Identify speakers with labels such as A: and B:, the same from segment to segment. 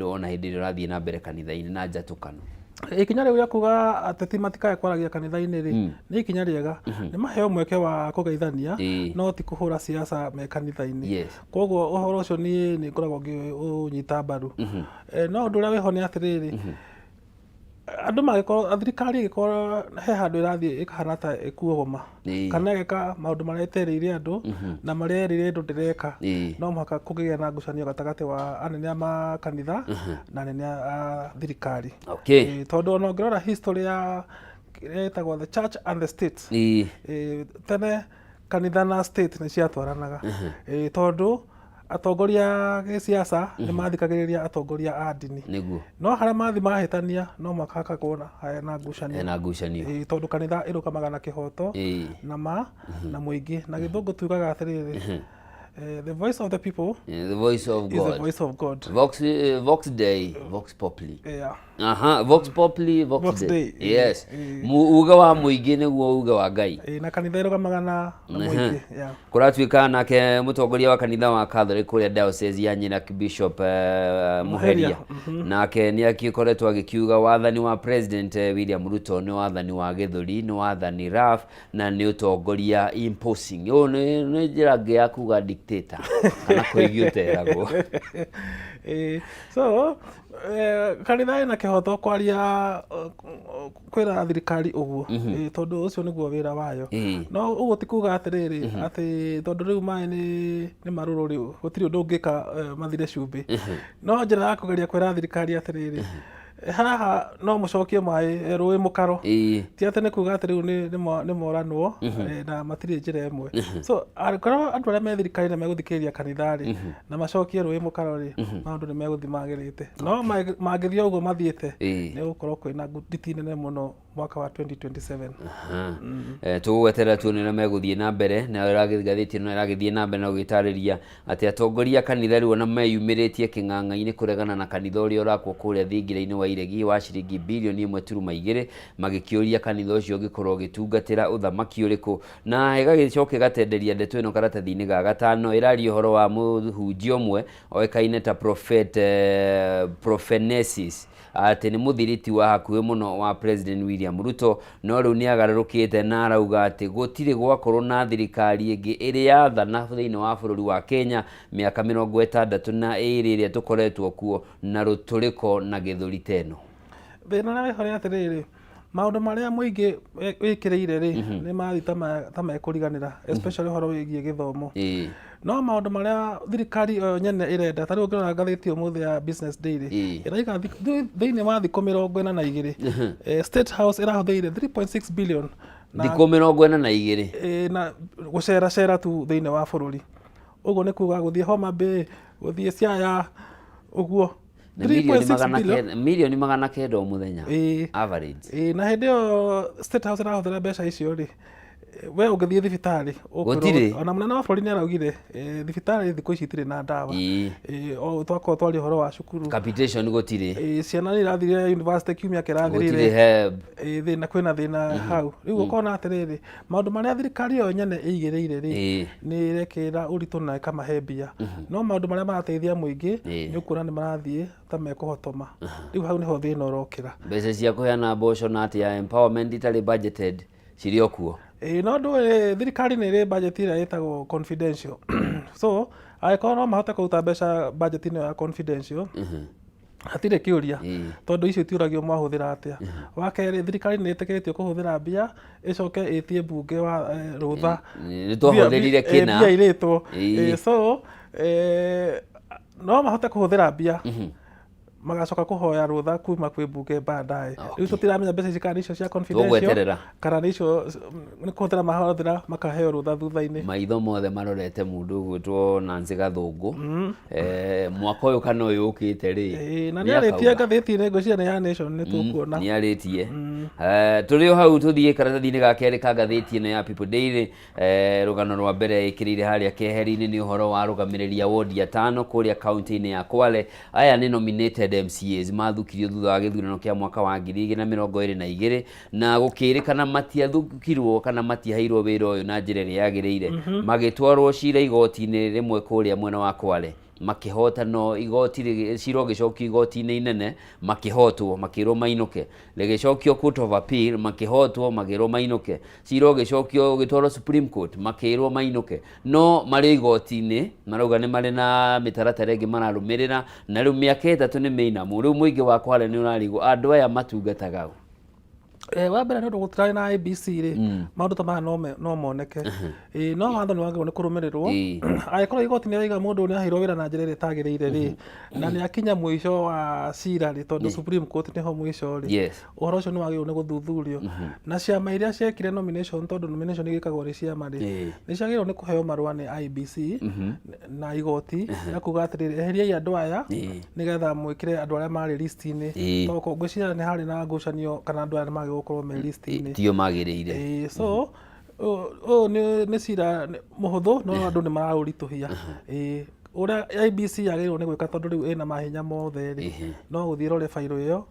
A: Andũ ona hĩndĩ ĩrĩa ũrathiĩ na mbere kanitha-inĩ na njatũkano.
B: Ikinya rĩu rĩa kuga ateti matikae kwaragia kanitha-inĩ rĩ, nĩ ikinya rĩega. Nĩ maheo mweke wa kũgeithania, no ti kũhũra siasa me kanitha-inĩ. Koguo ũhoro ũcio niĩ nĩ ngoragwo ngĩũnyita mbaru. No ũndũ ũrĩa wĩho nĩ atĩrĩrĩ, andũ mangĩkorwo, thirikari ĩngĩkorwo he handũ ĩrathiĩ ĩkahana ta ĩkuogoma, kana ĩgeka maũndũ marĩa ĩterĩire andũ na marĩa yerĩire andũ ndĩreka, no mũhaka kũngĩgĩa na ngucanio gatagatĩ wa anene a makanitha na anene a thirikari. Tondũ ona ũngĩrora history ya kĩrĩa ĩtagwo the church and the state, tene kanitha na state nĩ ciatwaranaga, tondũ atongoria a gĩsiasa nĩ mathikagĩrĩria atongoria a ndini. No harĩa mathi mahĩtania, no mũhaka hakakorwo na ngucanio.
A: Hena ngucanio.
B: Tondũ kanitha ĩrũgamaga na kĩhoto na ma na mũingĩ. Na Gĩthũngũ tugaga atĩrĩrĩ, "The voice of the people
A: The voice of
B: is the
A: God.
B: voice of God."
A: Vox Dei, Vox Populi. Aha, Vox Populi, Vox
B: Vox
A: Dei.
B: Dei.
A: Yes. Uge wa mũingĩ nĩguo uge wa Ngai.
B: Na kanitha ĩrũgamaga na mũingĩ. Yeah.
A: Kũratuĩka nake mũtongoria wa kanitha wa Catholic kũrĩa diocese ya Nyeri, Bishop Muheria, nake nĩ agĩkoretwo agĩkiuga wathani wa President William Ruto nĩ wathani wa gĩthũri, nĩ wathani rough na nĩ ũtongoria imposing. Ũyũ nĩ njĩra ĩngĩ ya kuga dictator kana kũigio ũteragwo.
B: So kanitha ĩna kĩhoto kwaria, kwĩra thirikari ũguo, tondũ ũcio nĩguo wĩra wayo. No ũguo ti kuga atĩrĩrĩ, atĩ tondũ rĩu maĩ nĩ marũrũ, rĩu gũtirĩ ũndũ ũngĩka mathire cumbĩ. No njĩra ya kũgeria kwĩra thirikari atĩrĩrĩ, haha no mũcokie maĩ rũĩ mũkaro, ti atĩ nĩ kuga atĩ rĩu nĩ moranwo na matirĩ njĩra ĩmwe. So angĩkorwo andũ arĩa me thirikari nĩ megũthikĩrĩria kanitha rĩ, na macokie rũĩ mũkaro rĩ, maũndũ nĩ megũthiĩ magĩrĩte. No mangĩthiĩ ũguo mathiĩte, nĩ gũkorwo kwĩna nditi nene mũno mwaka wa 2027.
A: Aha. Tũgũgweterera tuone ũrĩa megũthiĩ na mbere. Nayo ngathĩti ĩno ĩragĩthiĩ na mbere na gũgĩtarĩria atĩ atongoria a kanitha rĩu ona meyumĩrĩtie kĩng'ang'a-inĩ kũregana na kanitha ũrĩa ũrakwo kũrĩa thingira-inĩ wa Iregi wa ciringi birioni 1.2, magĩkĩũria kanitha ũcio ũngĩkorwo ũgĩtungatĩra ũthamaki ũrĩkũ. Na ĩgagĩcoka ĩgatenderia ndeto ĩno karatathi-inĩ ga gatano, ĩraria ũhoro wa mũhunjia ũmwe oĩkaine ta Prophet Prophenesis, atĩ nĩ mũthiriti wa hakuhĩ mũno wa President William Ruto, no rĩu nĩ agarũrũkĩte na arauga atĩ gũtirĩ gwakorwo na thirikari ĩngĩ ĩrĩ yathana thĩinĩ wa bũrũri wa Kenya mĩaka 62 ĩrĩa tũkoretwo kuo na rũtũrĩko na gĩthũri ta ĩno.
B: Thĩna ũrĩa wĩho nĩ atĩrĩrĩ, maũndũ marĩa mũingĩ wĩkĩrĩire rĩ, nĩ mathiĩ ta mekũriganĩra, especially ũhoro wĩgiĩ gĩthomo. No maũndũ marĩa thirikari o yo nyene ĩrenda, ta rĩu ũngĩrora ngathĩti ũmũthĩ ya Business Daily, ĩraiga thĩinĩ wa thikũ 42, State House ĩrahũthĩrire 3.6 billion na
A: Thikũ 42.
B: Na gũceracera tu thĩinĩ wa bũrũri. Ũguo nĩ kuga gũthiĩ Homa Bay, gũthiĩ Siaya, ũguo.
A: Nĩ mirioni
B: 3.6
A: magana
B: billion.
A: Mirioni 900 o mũthenya. Average.
B: Na hĩndĩ ĩyo State House ĩrahũthĩra mbeca icio rĩ, we ũngĩthiĩ thibitarĩ ũkwĩrwo-
A: Gũtirĩ.
B: Ona mũnene wa bũrũri nĩ araugire thibitarĩ thikũ ici itirĩ na ndawa. O twakorwo twaria ũhoro wa cukuru.
A: Capitation gũtirĩ.
B: Ciana nĩ irathirire university kiumia
A: Gũtirĩ
B: kĩrathirire.
A: HELB.
B: Thĩna, kwĩna thĩna hau. Rĩu ũkona atĩrĩrĩ, maũndũ marĩa thirikari ĩyo nyene ĩigĩrĩire rĩ, nĩ ĩrekĩrĩra ũritũ na ĩkamahe mbia, no maũndũ marĩa marateithia mũingĩ, nĩ ũkuona nĩ marathiĩ ta mekũhotoma. Rĩu hau nĩho thĩna ũrokĩra.
A: Mbeca cia kũheana mboco na atĩ ya empowerment itarĩ budgeted cirĩ o kuo.
B: Ĩĩ, no ndũĩ thirikari nĩ ĩrĩ budget ĩrĩa ĩtagwo confidential, so angĩkorwo no mahote kũruta mbeca budget-inĩ ĩyo ya confidential, hatirĩ kĩũria, tondũ icio itiũragio mwahũthĩra atĩa. Wa kerĩ, thirikari nĩ ĩtĩkĩrĩtio kũhũthĩra mbia ĩcoke ĩtie mbunge wa rũtha.
A: Nĩ twahũthĩrire kĩna.
B: Mbia irĩtwo. So no mahote kũhũthĩra mbia, magacoka kũhoya rũtha kuma kwĩ mbunge baadaye. Rĩu tũtiramenya mbeca ici kana nĩ icio cia confidential
A: Tũgweterera.
B: kana nĩ icio nĩ kũhũthĩra mahũthĩra makaheo rũtha thutha-inĩ.
A: Maitho mothe marorete mũndũ ũgwĩtwo Nancy Gathũngũ mwaka ũyũ kana ũyũ ũkĩte rĩ.
B: Na nĩ arĩtie ngathĩti-inĩ, ngwĩciria nĩ ya Nation, nĩ tũkuona.
A: Nĩ arĩtie. Tũrĩ o hau, tũthiĩ karatathi-inĩ ga kerĩ ka ngathĩti ĩno ya People Daily. Rũgano rwa mbere ĩkĩrĩire harĩa keheri-inĩ nĩ ũhoro wa arũgamĩrĩri a wodi atano kũrĩa kaunti-inĩ ya Kwale. Aya nĩ nominated MCAs mathukirio thutha wa gĩthurano kĩa mwaka wa 2022, na gũkĩrĩkana matiathukirwo kana matiaheirwo wĩra ũyũ na njĩra ĩrĩa yagĩrĩire. Magĩtwarwo cira igoti-inĩ rĩmwe kũrĩa mwena wa Kwale. Makĩhota no igoti cira ũgĩcokio igoti-inĩ inene, makĩhotwo, makĩrwo mainũke. Rĩgĩcokio Court of Appeal, makĩhotwo, makĩrwo mainũke. Cira ũgĩcokio ũgĩtwarwo Supreme Court, makĩrwo mainũke. No marĩ igoti-inĩ marauga nĩ marĩ na mĩtaratara ĩngĩ mararũmĩrĩra, na rĩu mĩaka 3 nĩ mĩinamu. Rĩu mũingĩ wa Kwale nĩ ũrarigwo andũ aya matungataga ũ?
B: Wa mbere nĩ ũndũ gũtirarĩ na IEBC rĩ, maũndũ ta maya no moneke. No watho nĩ wagĩrĩirwo nĩ kũrũmĩrĩrwo. Angĩkorwo igoti nĩ rĩrauga mũndũ nĩ aheirwo wĩra na njĩra ĩrĩa ĩtagĩrĩire rĩ, na nĩ akinya mũico wa cira rĩ, tondũ Supreme Court nĩho mũico rĩ, ũhoro ũcio nĩ wagĩrĩirwo nĩ gũthuthurio. Na ciama iria ciekire nomination, tondũ nomination igĩkagwo nĩ ciama rĩ, nĩ ciagĩrĩirwo nĩ kũheo marũa nĩ IEBC na igoti ya kuga atĩrĩrĩ, eheriai andũ aya nĩgetha mwĩkĩre andũ arĩa marĩ list-inĩ. Tondũ ngwĩciria nĩ harĩ na ngucanio kana andũ aya nĩ magĩrĩirwo gũkorwo me list-inĩ.
A: Tio magĩrĩire.
B: So ũyũ nĩ cira mũhũthũ, no andũ nĩ maraũritũhia. Ũrĩa IEBC yagĩrĩirwo nĩ gwĩka, tondũ rĩu ĩna mahinya mothe rĩ, no gũthiĩ ĩrore bairũ ĩyo,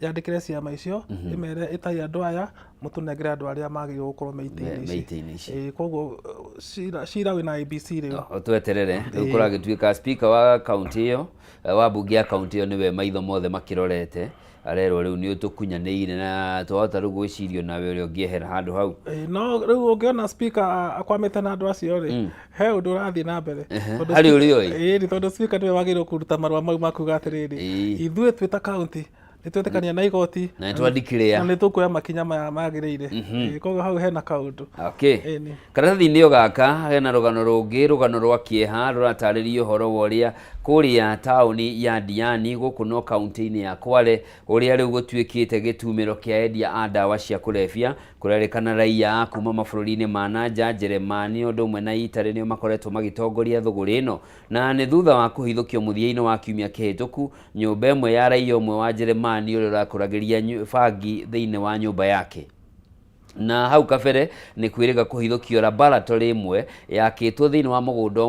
B: yandĩkĩre ciama icio, ĩmere ĩtai andũ aya, mũtũnengere andũ arĩa magĩrĩirwo gũkorwo me itĩ-inĩ
A: me
B: ici.
A: Itĩ-inĩ ici.
B: Koguo cira wĩna IEBC rĩu.
A: Tweterere rĩu. Kũragĩtuĩka speaker wa kaunti ĩyo, wa mbunge ya kaunti ĩyo, nĩwe maitho mothe makĩrorete. Arerwo rĩu nĩ ũtũkunyanĩire na twahota rĩu gwĩcirio nawe ũrĩa ũngĩehera handũ hau.
B: No rĩu ũngĩona speaker akwamĩte na andũ acio rĩ, he ũndũ ũrathiĩ na mbere. Tondũ
A: Harĩ ũrĩa ũĩ.
B: Ĩĩ, tondũ speaker nĩwe wagĩrĩirwo kũruta marũa mau ma kuga atĩrĩrĩ, ithuĩ twĩ ta kaunti nĩ twetĩkania na igoti
A: na nĩ twa-declare.
B: Na nĩ tũkuoya makinya maya magĩrĩire. Koguo hau hena kaũndũ. Ĩni.
A: Karatathi-inĩ o gaka hena rũgano rũngĩ, rũgano rwa kĩeha rũratarĩria ũhoro wa ũrĩa kũrĩa taũni ya Diani gũkũ no kaunti-inĩ ya Kwale, ũrĩa rĩu gũtuĩkĩte gĩtumĩro kĩa endia a ndawa cia kũrebia. Kũrerĩkana raiya a kuma mabũrũri-inĩ ma nanja, Njeremani ũndũ ũmwe na Italy, nĩo makoretwo magĩtongoria thũgũrĩ ĩno, na nĩ thutha wa kũhithũkio mũthia-inĩ wa kiumia kĩhĩtũku nyũmba ĩmwe ya raiya ũmwe wa Njeremani ũrĩa ũrakũragĩria bangi thĩinĩ wa nyũmba yake. Na hau kabere nĩ kwĩrĩga kũhithũkio laboratory ĩmwe yakĩtwo thĩinĩ wa mũgũnda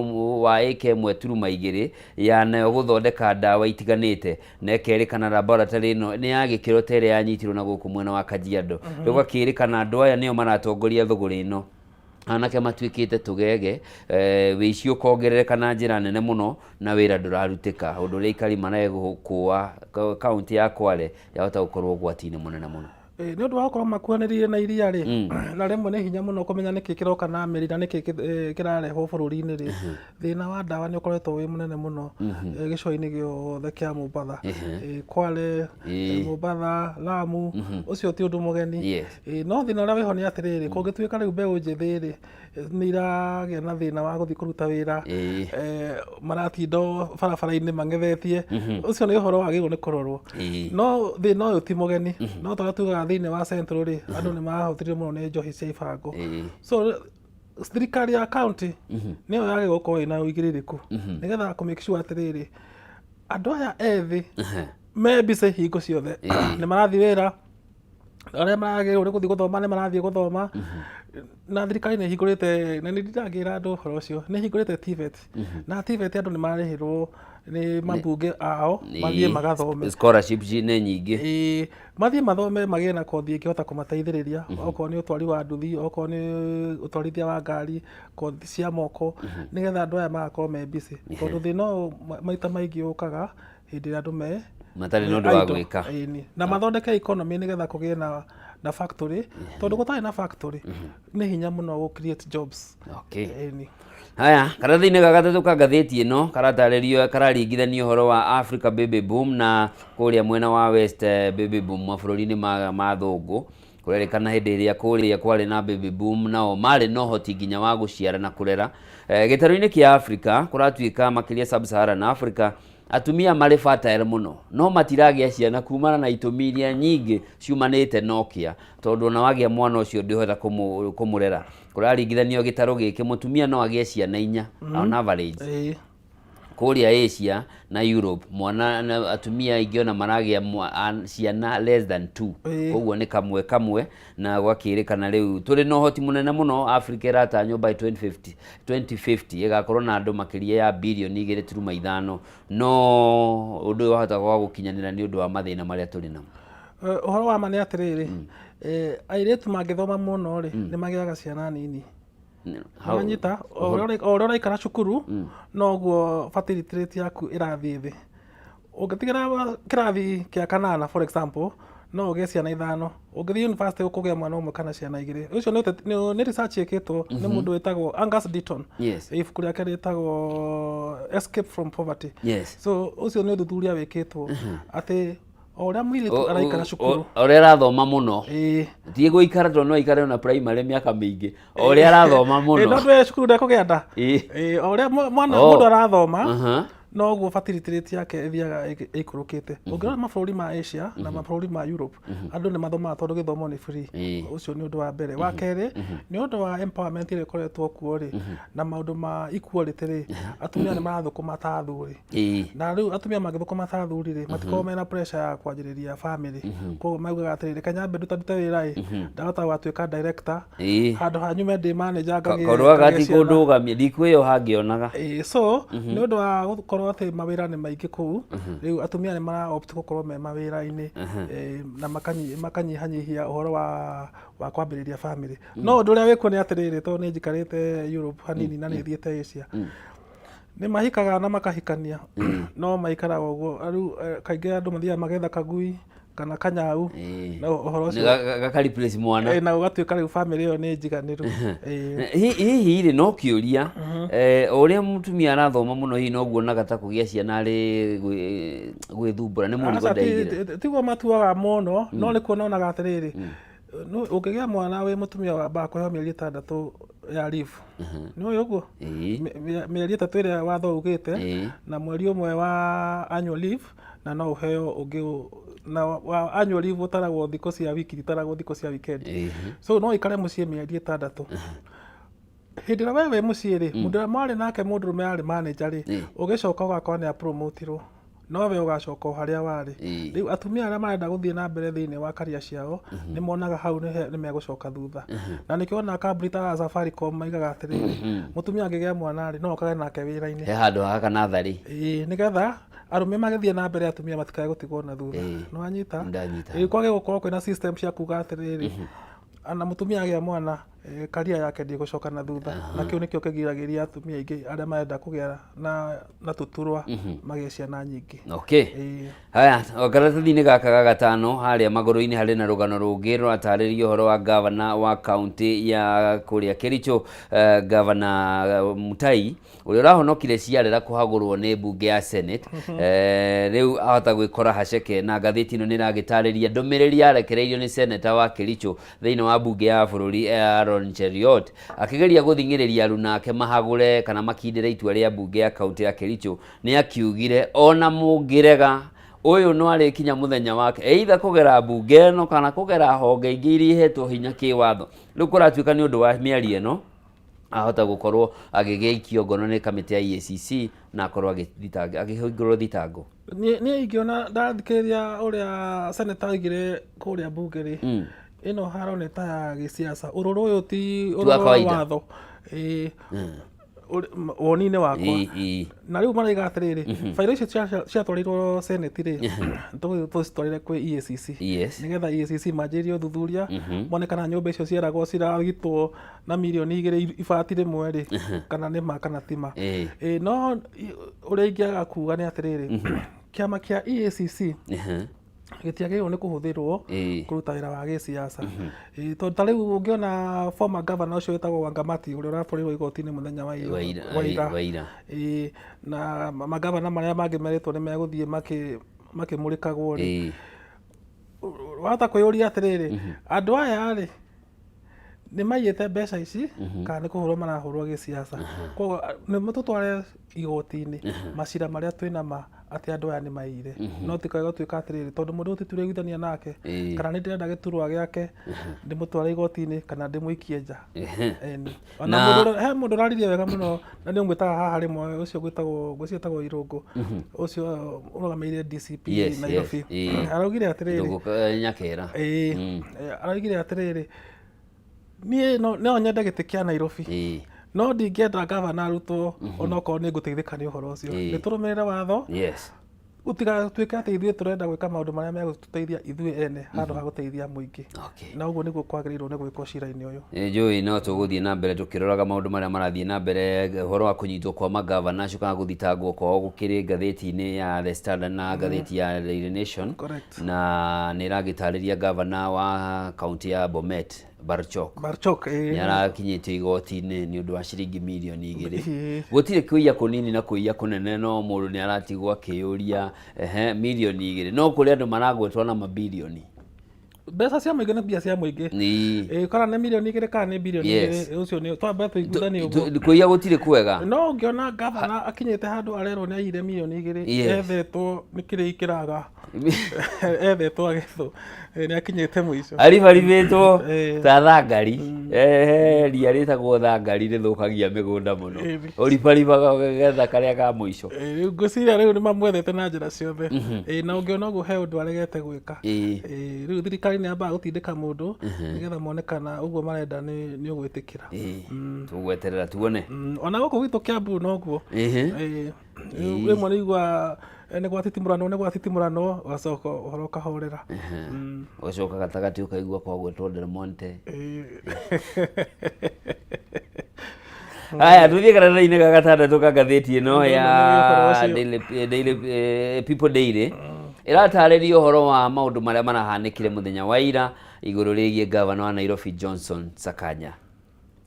A: wa ĩka 1.2 ya nayo gũthondeka ndawa itiganĩte, na ĩkerĩkana laboratory ĩno nĩ ya gĩkĩro ta ĩrĩa yanyitirwo na gũkũ mwena wa Kajiado. Rĩu gakĩrĩkana andũ aya nĩo maratongoria thũgũrĩ ĩno. Anake matuĩkĩte tũgege, wĩici ũkongerereka na njĩra nene mũno na wĩra ndũrarutĩka, ũndũ ũrĩa aikari maregũkũa kaunti ya Kwale yahota gũkorwo ũgwati-inĩ mũnene mũno.
B: Nĩ ũndũ wa gũkorwo makuhanĩrĩirie na iria rĩ, na rĩmwe nĩ hinya mũno kũmenya nĩkĩ kĩroka na meri na nĩkĩ kĩrarehwo bũrũri-inĩ rĩ, thĩna wa ndawa nĩ ũkoretwo wĩ mũnene mũno gĩcũa-inĩ gĩothe kĩa Mombatha. Kwale, Mombatha, Lamu, ũcio ti ũndũ mũgeni. No thĩna ũrĩa wĩho nĩ atĩrĩrĩ, kũngĩtuĩka rĩu mbeũ njĩthĩ rĩ, nĩ iragĩa na thĩna wa gũthiĩ kũruta wĩra, maratinda o barabara-inĩ mang'ethetie, ũcio nĩ ũhoro wagĩrĩirwo nĩ kũrorwo. No thĩna ũyũ ti mũgeni, no ta ũrĩa tugaga thĩinĩ wa Central rĩ, andũ nĩ marahutirio mũno nĩ njohi cia ibango. So thirikari ya county nĩyo yagĩrĩirwo gũkorwo ĩna ũigĩrĩrĩku nĩgetha kũ make sure atĩrĩrĩ, andũ aya ethĩ me busy hingo ciothe, nĩ marathiĩ wĩra, arĩa maragĩrĩirwo nĩ gũthiĩ gũthoma nĩ marathiĩ gũthoma. Na thirikari nĩ ĩhingũrĩte, na nĩ ndingĩra andũ ũhoro ũcio, nĩ ĩhingũrĩte TVET, na TVET andũ nĩ mararĩhĩrwo nĩ mambunge ao mathiĩ magathome.
A: Scholarship nĩ nyingĩ.
B: Ĩĩ, mathiĩ mathome, magĩe na kothi ĩngĩhota kũmateithĩrĩria, okorwo nĩ ũtwari wa nduthi, okorwo nĩ ũtwarithia wa ngari, kothi cia moko, nĩgetha andũ aya magakorwo me busy, tondũ thĩna ũyũ maita maingĩ ũkaga hĩndĩ ĩrĩa andũ me
A: matarĩ na
B: me
A: ũndũ wa
B: idle.
A: Gwĩka.
B: Ĩni. Na mathondeke economy nĩgetha kũgĩe na factory, tondũ gũtarĩ na factory nĩ hinya mũno gũ create jobs. Ĩni.
A: Haya, karatathi-inĩ ga gatatũ ka ngathĩti ĩno karatarĩrio, kararingithania ũhoro wa Africa baby boom na kũrĩa mwena wa West, baby boom mabũrũri-inĩ ma thũngũ. Kũrerĩkana hĩndĩ ĩrĩa kũrĩa kwarĩ na baby boom, nao marĩ na ũhoti nginya wa gũciara na kũrera. Gĩtarũ-inĩ kĩa Africa kũratuĩka makĩria Sub-Saharan Africa atumia marĩ fertile mũno no matiragĩa ciana kumana na itũmi iria nyingĩ ciumanĩte na ũkĩa, tondũ ona wagĩa mwana ũcio ndũhota kũmũrera. Kũraringithanio gĩtarũ gĩkĩ mũtumia no agĩe ciana 4 on average. Kũrĩa Asia na Europe mwana na atumia aingĩ ona maragĩa ciana less than two. Koguo nĩ kamwe kamwe, na gwakĩrĩkana rĩu tũrĩ na ũhoti mũnene mũno. Africa ĩratanywo by 2050, 2050 ĩgakorwo na andũ makĩria ya birioni 2.5, no ũndũ ũyũ wahota kwaga gũkinyanĩra nĩ ũndũ wa mathĩna marĩa tũrĩ namo.
B: Ũhoro wa ma nĩ atĩrĩrĩ, airĩtu mangĩthoma mũno rĩ, nĩ magĩaga ciana nini. Wanyita, o ũrĩa ũraikara cukuru noguo fertility rate yaku ĩrathiĩ thĩ. Ũngĩtigĩra kĩrathi kĩa kanana, for example, no ũgĩe ciana 5. Ũngĩthiĩ university ũkũgĩa mwana ũmwe kana ciana 2. Ũcio nĩ research ĩkĩtwo nĩ mũndũ wĩtagwo Angus Deaton. Ibuku rĩake rĩtagwo Escape from Poverty. So ũcio nĩ ũthuthuria wĩkĩtwo atĩ o ũrĩa mũirĩtu araikara cukuru,
A: o ũrĩa arathoma mũno, ti gũikara tondũ no aikare ona primary mĩaka mĩingĩ, o ũrĩa arathoma mũno.
B: No ndwĩ cukuru ndekũgĩa nda. O ũrĩa mwana mũndũ arathoma, noguo fertility rate yake ĩthiaga ĩikũrũkĩte. Ũngĩrora mabũrũri ma Asia na mabũrũri ma Europe, andũ nĩ mathomaga tondũ gĩthomo nĩ free. Ũcio nĩ ũndũ wa mbere. Wa kerĩ, nĩ ũndũ wa empowerment ĩrĩa ĩkoretwo kuo rĩ, na maũndũ ma equality rĩ, atumia nĩ marathũkũma ta athuri. Na rĩu atumia mangĩthũkũma ta athuri rĩ, matikoragwo mena pressure ya kwanjĩrĩria family. Koguo maugaga atĩrĩrĩ, reke nyambe ndutandute wĩra ĩ, ndahota gũgatuĩka director, handũ ha nyume ndĩ manager ngagĩe
A: Kaũndũ gaka ti kũndũgamia, ndikwĩyoha ngĩonaga.
B: So nĩ ũndũ wa gũkorwo atĩ mawĩra nĩ maingĩ kũu, rĩu atumia nĩ mara opt gũkorwo me mawĩra-inĩ, na makanyihanyihia ũhoro wa kwambĩrĩria family. No ũndũ ũrĩa wĩkuo nĩ atĩrĩrĩ, tondũ nĩ njikarĩte Europe hanini na nĩ thiĩte Asia, nĩ mahikaga na makahikania, no maikaraga ũguo. Rĩu kaingĩ andũ mathiaga magetha kagui kana kanyau, na ũhoro ũcio
A: Gaka replace mwana,
B: na ũgatuĩka rĩu family ĩyo nĩ njiganĩru.
A: Hihi rĩ, no kĩũria, o ũrĩa mũtumia arathoma mũno, hihi noguo onaga ta kũgĩa ciana arĩ gwĩthumbũra nĩ mũrigo ndaigĩra?
B: Tiguo matuaga mũno, no nĩ kuona onaga atĩrĩrĩ, ũngĩgĩa mwana wĩ mũtumia wambaga kũheo mĩeri 6 ya leave. Nĩ ũĩ ũguo? Mĩeri 3 ĩrĩa watho ugĩte, na mweri ũmwe wa annual leave, na no ũheo ũngĩ, na wa annual leave ũtaragwo thikũ cia wiki, itaragwo thikũ cia weekend. So no ũikare mũciĩ mĩeri 6. Hĩndĩ ĩrĩa we wĩ mũciĩ rĩ, mũndũ ũrĩa mwarĩ nake mũndũrũme arĩ manager rĩ, ũgĩcoka ũgakora nĩ apromotirwo, no we ũgacoka o harĩa warĩ. Rĩu atumia arĩa marenda gũthiĩ na mbere thĩinĩ wa career ciao nĩ monaga hau nĩ megũcoka thutha. Na nĩkĩo ona kambuni ta Safaricom maigaga atĩrĩrĩ, mũtumia angĩgĩa mwana rĩ, no okage nake wĩra-inĩ.
A: He handũ haka natharĩ.
B: Nĩgetha arũme magĩthiĩ na mbere, atumia matikae gũtigwo na thutha. Nĩ wanyita?
A: Ndanyita.
B: Kwage gũkorwo kwĩna system cia kuga atĩrĩrĩ, ana mũtumia agĩa mwana, career yake ndĩgũcoka na thutha. Na kĩu nĩkĩo kĩgiragĩria atumia aingĩ arĩa marenda kũgĩa na tũturwa magĩe ciana nyingĩ.
A: Haya, karatathi-inĩ gaka ga gatano harĩa magũrũ-inĩ harĩ na rũgano rũngĩ rũratarĩria ũhoro wa gavana wa kaunti ya kũrĩa Kericho, gavana Mutai, ũrĩa ũrahonokire ciarera kũhagũrwo nĩ mbunge ya Senate. Rĩu ahota gwĩkora haceke, na ngathĩti ĩno nĩ ĩragĩtarĩria ndũmĩrĩri yarekereirio nĩ seneta wa Kericho thĩinĩ wa mbunge ya bũrũri, Aaron Cheruiyot, akĩgeria gũthing'ĩrĩria aruna ake mahagũre kana makindĩre itua rĩa mbunge ya kaunti ya Kericho. Nĩ akiugire ona mũngĩrega, ũyũ no arĩkinya mũthenya wake, either kũgera mbunge ĩno kana kũgera honge ingĩ iria ihetwo hinya kĩwatho. Rĩu kũratuĩka nĩ ũndũ wa mĩario ĩno ahota gũkorwo agĩgĩikio ngono nĩ kamĩtĩ ya EACC na akorwo akĩhingũrwo thitango.
B: Niĩ ingĩona ndathikĩrĩria ũrĩa senator oigire kũrĩa mbunge rĩ, ĩno haro nĩ ta ya gĩsiasa. Ũrũrũ ũyũ ti
A: wa
B: ũrũrũ wa
A: kawaida.
B: watho. Woni-inĩ wakwa. Na rĩu maraiga atĩrĩrĩ, bairo icio ciatwarirwo senate rĩ, tũcitwarire kwĩ EACC, nĩgetha EACC manjĩrĩrie ũthuthuria, mone kana nyũmba icio cieragwo ciragitwo na mirioni 2 ibati rĩmwe rĩ, kana nĩ ma kana ti ma. No ũrĩa ingĩaga kuga nĩ atĩrĩrĩ, kĩama kĩa EACC gĩtiagĩrĩirwo nĩ kũhũthĩrwo kũruta wĩra wa gĩsiasa. Tondũ ta rĩu ũngĩona former governor ũcio wĩtagwo Wangamati, ũrĩa ũratwarirwo igoti-inĩ mũthenya wa ira,
A: Wa ira.
B: Na magavana marĩa mangĩ merĩtwo nĩ megũthiĩ makĩmũrĩkagwo rĩ, wahota kwĩyũria atĩrĩrĩ, andũ aya rĩ, nĩ maiyĩte mbeca ici kana nĩ kũhũrwo marahũrwo gĩsiasa? Koguo nĩ tũtware igoti-inĩ macira marĩa twĩna ma atĩ andũ aya nĩ maiyire, no tikae gũtuĩka atĩrĩrĩ, tondũ mũndũ ũyũ titũraiguithania nake, kana nĩ ndĩrenda gĩturwa gĩake, ndĩmũtware igoti-inĩ kana ndĩmũikie nja. Ĩni. Ona he mũndũ ũraririe wega mũno na nĩ ũmwĩtaga haha rĩmwe, ũcio gwĩtagwo, ngwĩciria etagwo Irũngũ, ũcio ũrũgamĩrĩire DCP Nairobi. Araugire atĩrĩrĩ,
A: Irũngũ Nyakera.
B: Araugire atĩrĩrĩ, niĩ no nyende gĩtĩ kĩa Nairobi, no ndingĩenda gavana arutwo onokorwo nĩ ngũteithĩka nĩ ũhoro ũcio. Nĩ tũrũmĩrĩre watho. Gũtigatuĩke atĩ ithuĩ tũrenda gwĩka maũndũ marĩa megũtũteithia ithuĩ ene handũ ha gũteithia mũingĩ. Na ũguo nĩguo kwagĩrĩirwo nĩ gwĩkwo cira-inĩ ũyũ.
A: Nĩnjũĩ no tũgũthiĩ na mbere tũkĩroraga maũndũ marĩa marathiĩ na mbere, ũhoro wa kũnyitwo kwa mangavana acio kana gũthitangwo kwao gũkĩrĩ ngathĩti-inĩ ya The Standard na ngathĩti ya Daily Nation. Na nĩ ĩragĩtarĩria ngavana wa kaũntĩ ya Bomet, Barchok.
B: Barchok,
A: ĩĩ. Nĩ arakinyĩtio igoti-inĩ nĩ ũndũ wa ciringi mirioni 2. Gũtirĩ kũiya kũnini na kũiya kũnene, no mũndũ nĩ aratigwo akĩyũria, ehe, mirioni 2, no kũrĩ andũ maragwetwo na mabirioni.
B: Mbeca cia mũingĩ nĩ mbia cia mũingĩ. Ĩĩ, kana nĩ mirioni 2 kana nĩ birioni 2, ũcio nĩ twambe tũiguithanie ũguo.
A: Kũiya gũtirĩ kwega.
B: No ũngĩona ngavana akinyĩte handũ arerwo nĩ aiyire mirioni 2, ethetwo nĩ kĩrĩi kĩraga, ethetwo agethwo, nĩ akinyĩte mũico.
A: Aribaribĩtwo ta thangari. Ehe, ria rĩtagwo thangari rĩthũkagia mĩgũnda mũno. Ũribaribaga ũgagetha karĩa ka mũico.
B: Rĩu ngwĩciria rĩu nĩ mamwethete na njĩra ciothe. Na ũngĩona ũguo he ũndũ aregete gwĩka. Rĩu thirikari nĩ yambaga gũtindĩka mũndũ nĩgetha mone kana ũguo marenda nĩ ũgwĩtĩkĩra.
A: Tũgweterera tuone.
B: Ona gũkũ gwitũ Kiambu noguo. Rĩmwe nĩ igua nĩ gwatitimũranwo, nĩ gwatitimũranwo, ũgacoka ũhoro ũkahorera.
A: Ũgacoka gatagatĩ ũkaigua kwagwetwo Del Monte. Haya, tuthiĩ karatathi-inĩ ga gatandatũ ka ngathĩti ĩno ya Daily, People Daily. Ĩratarĩria ũhoro wa maũndũ marĩa marahanĩkire mũthenya wa ira igũrũ rĩgiĩ ngavana wa Nairobi Johnson Sakaja.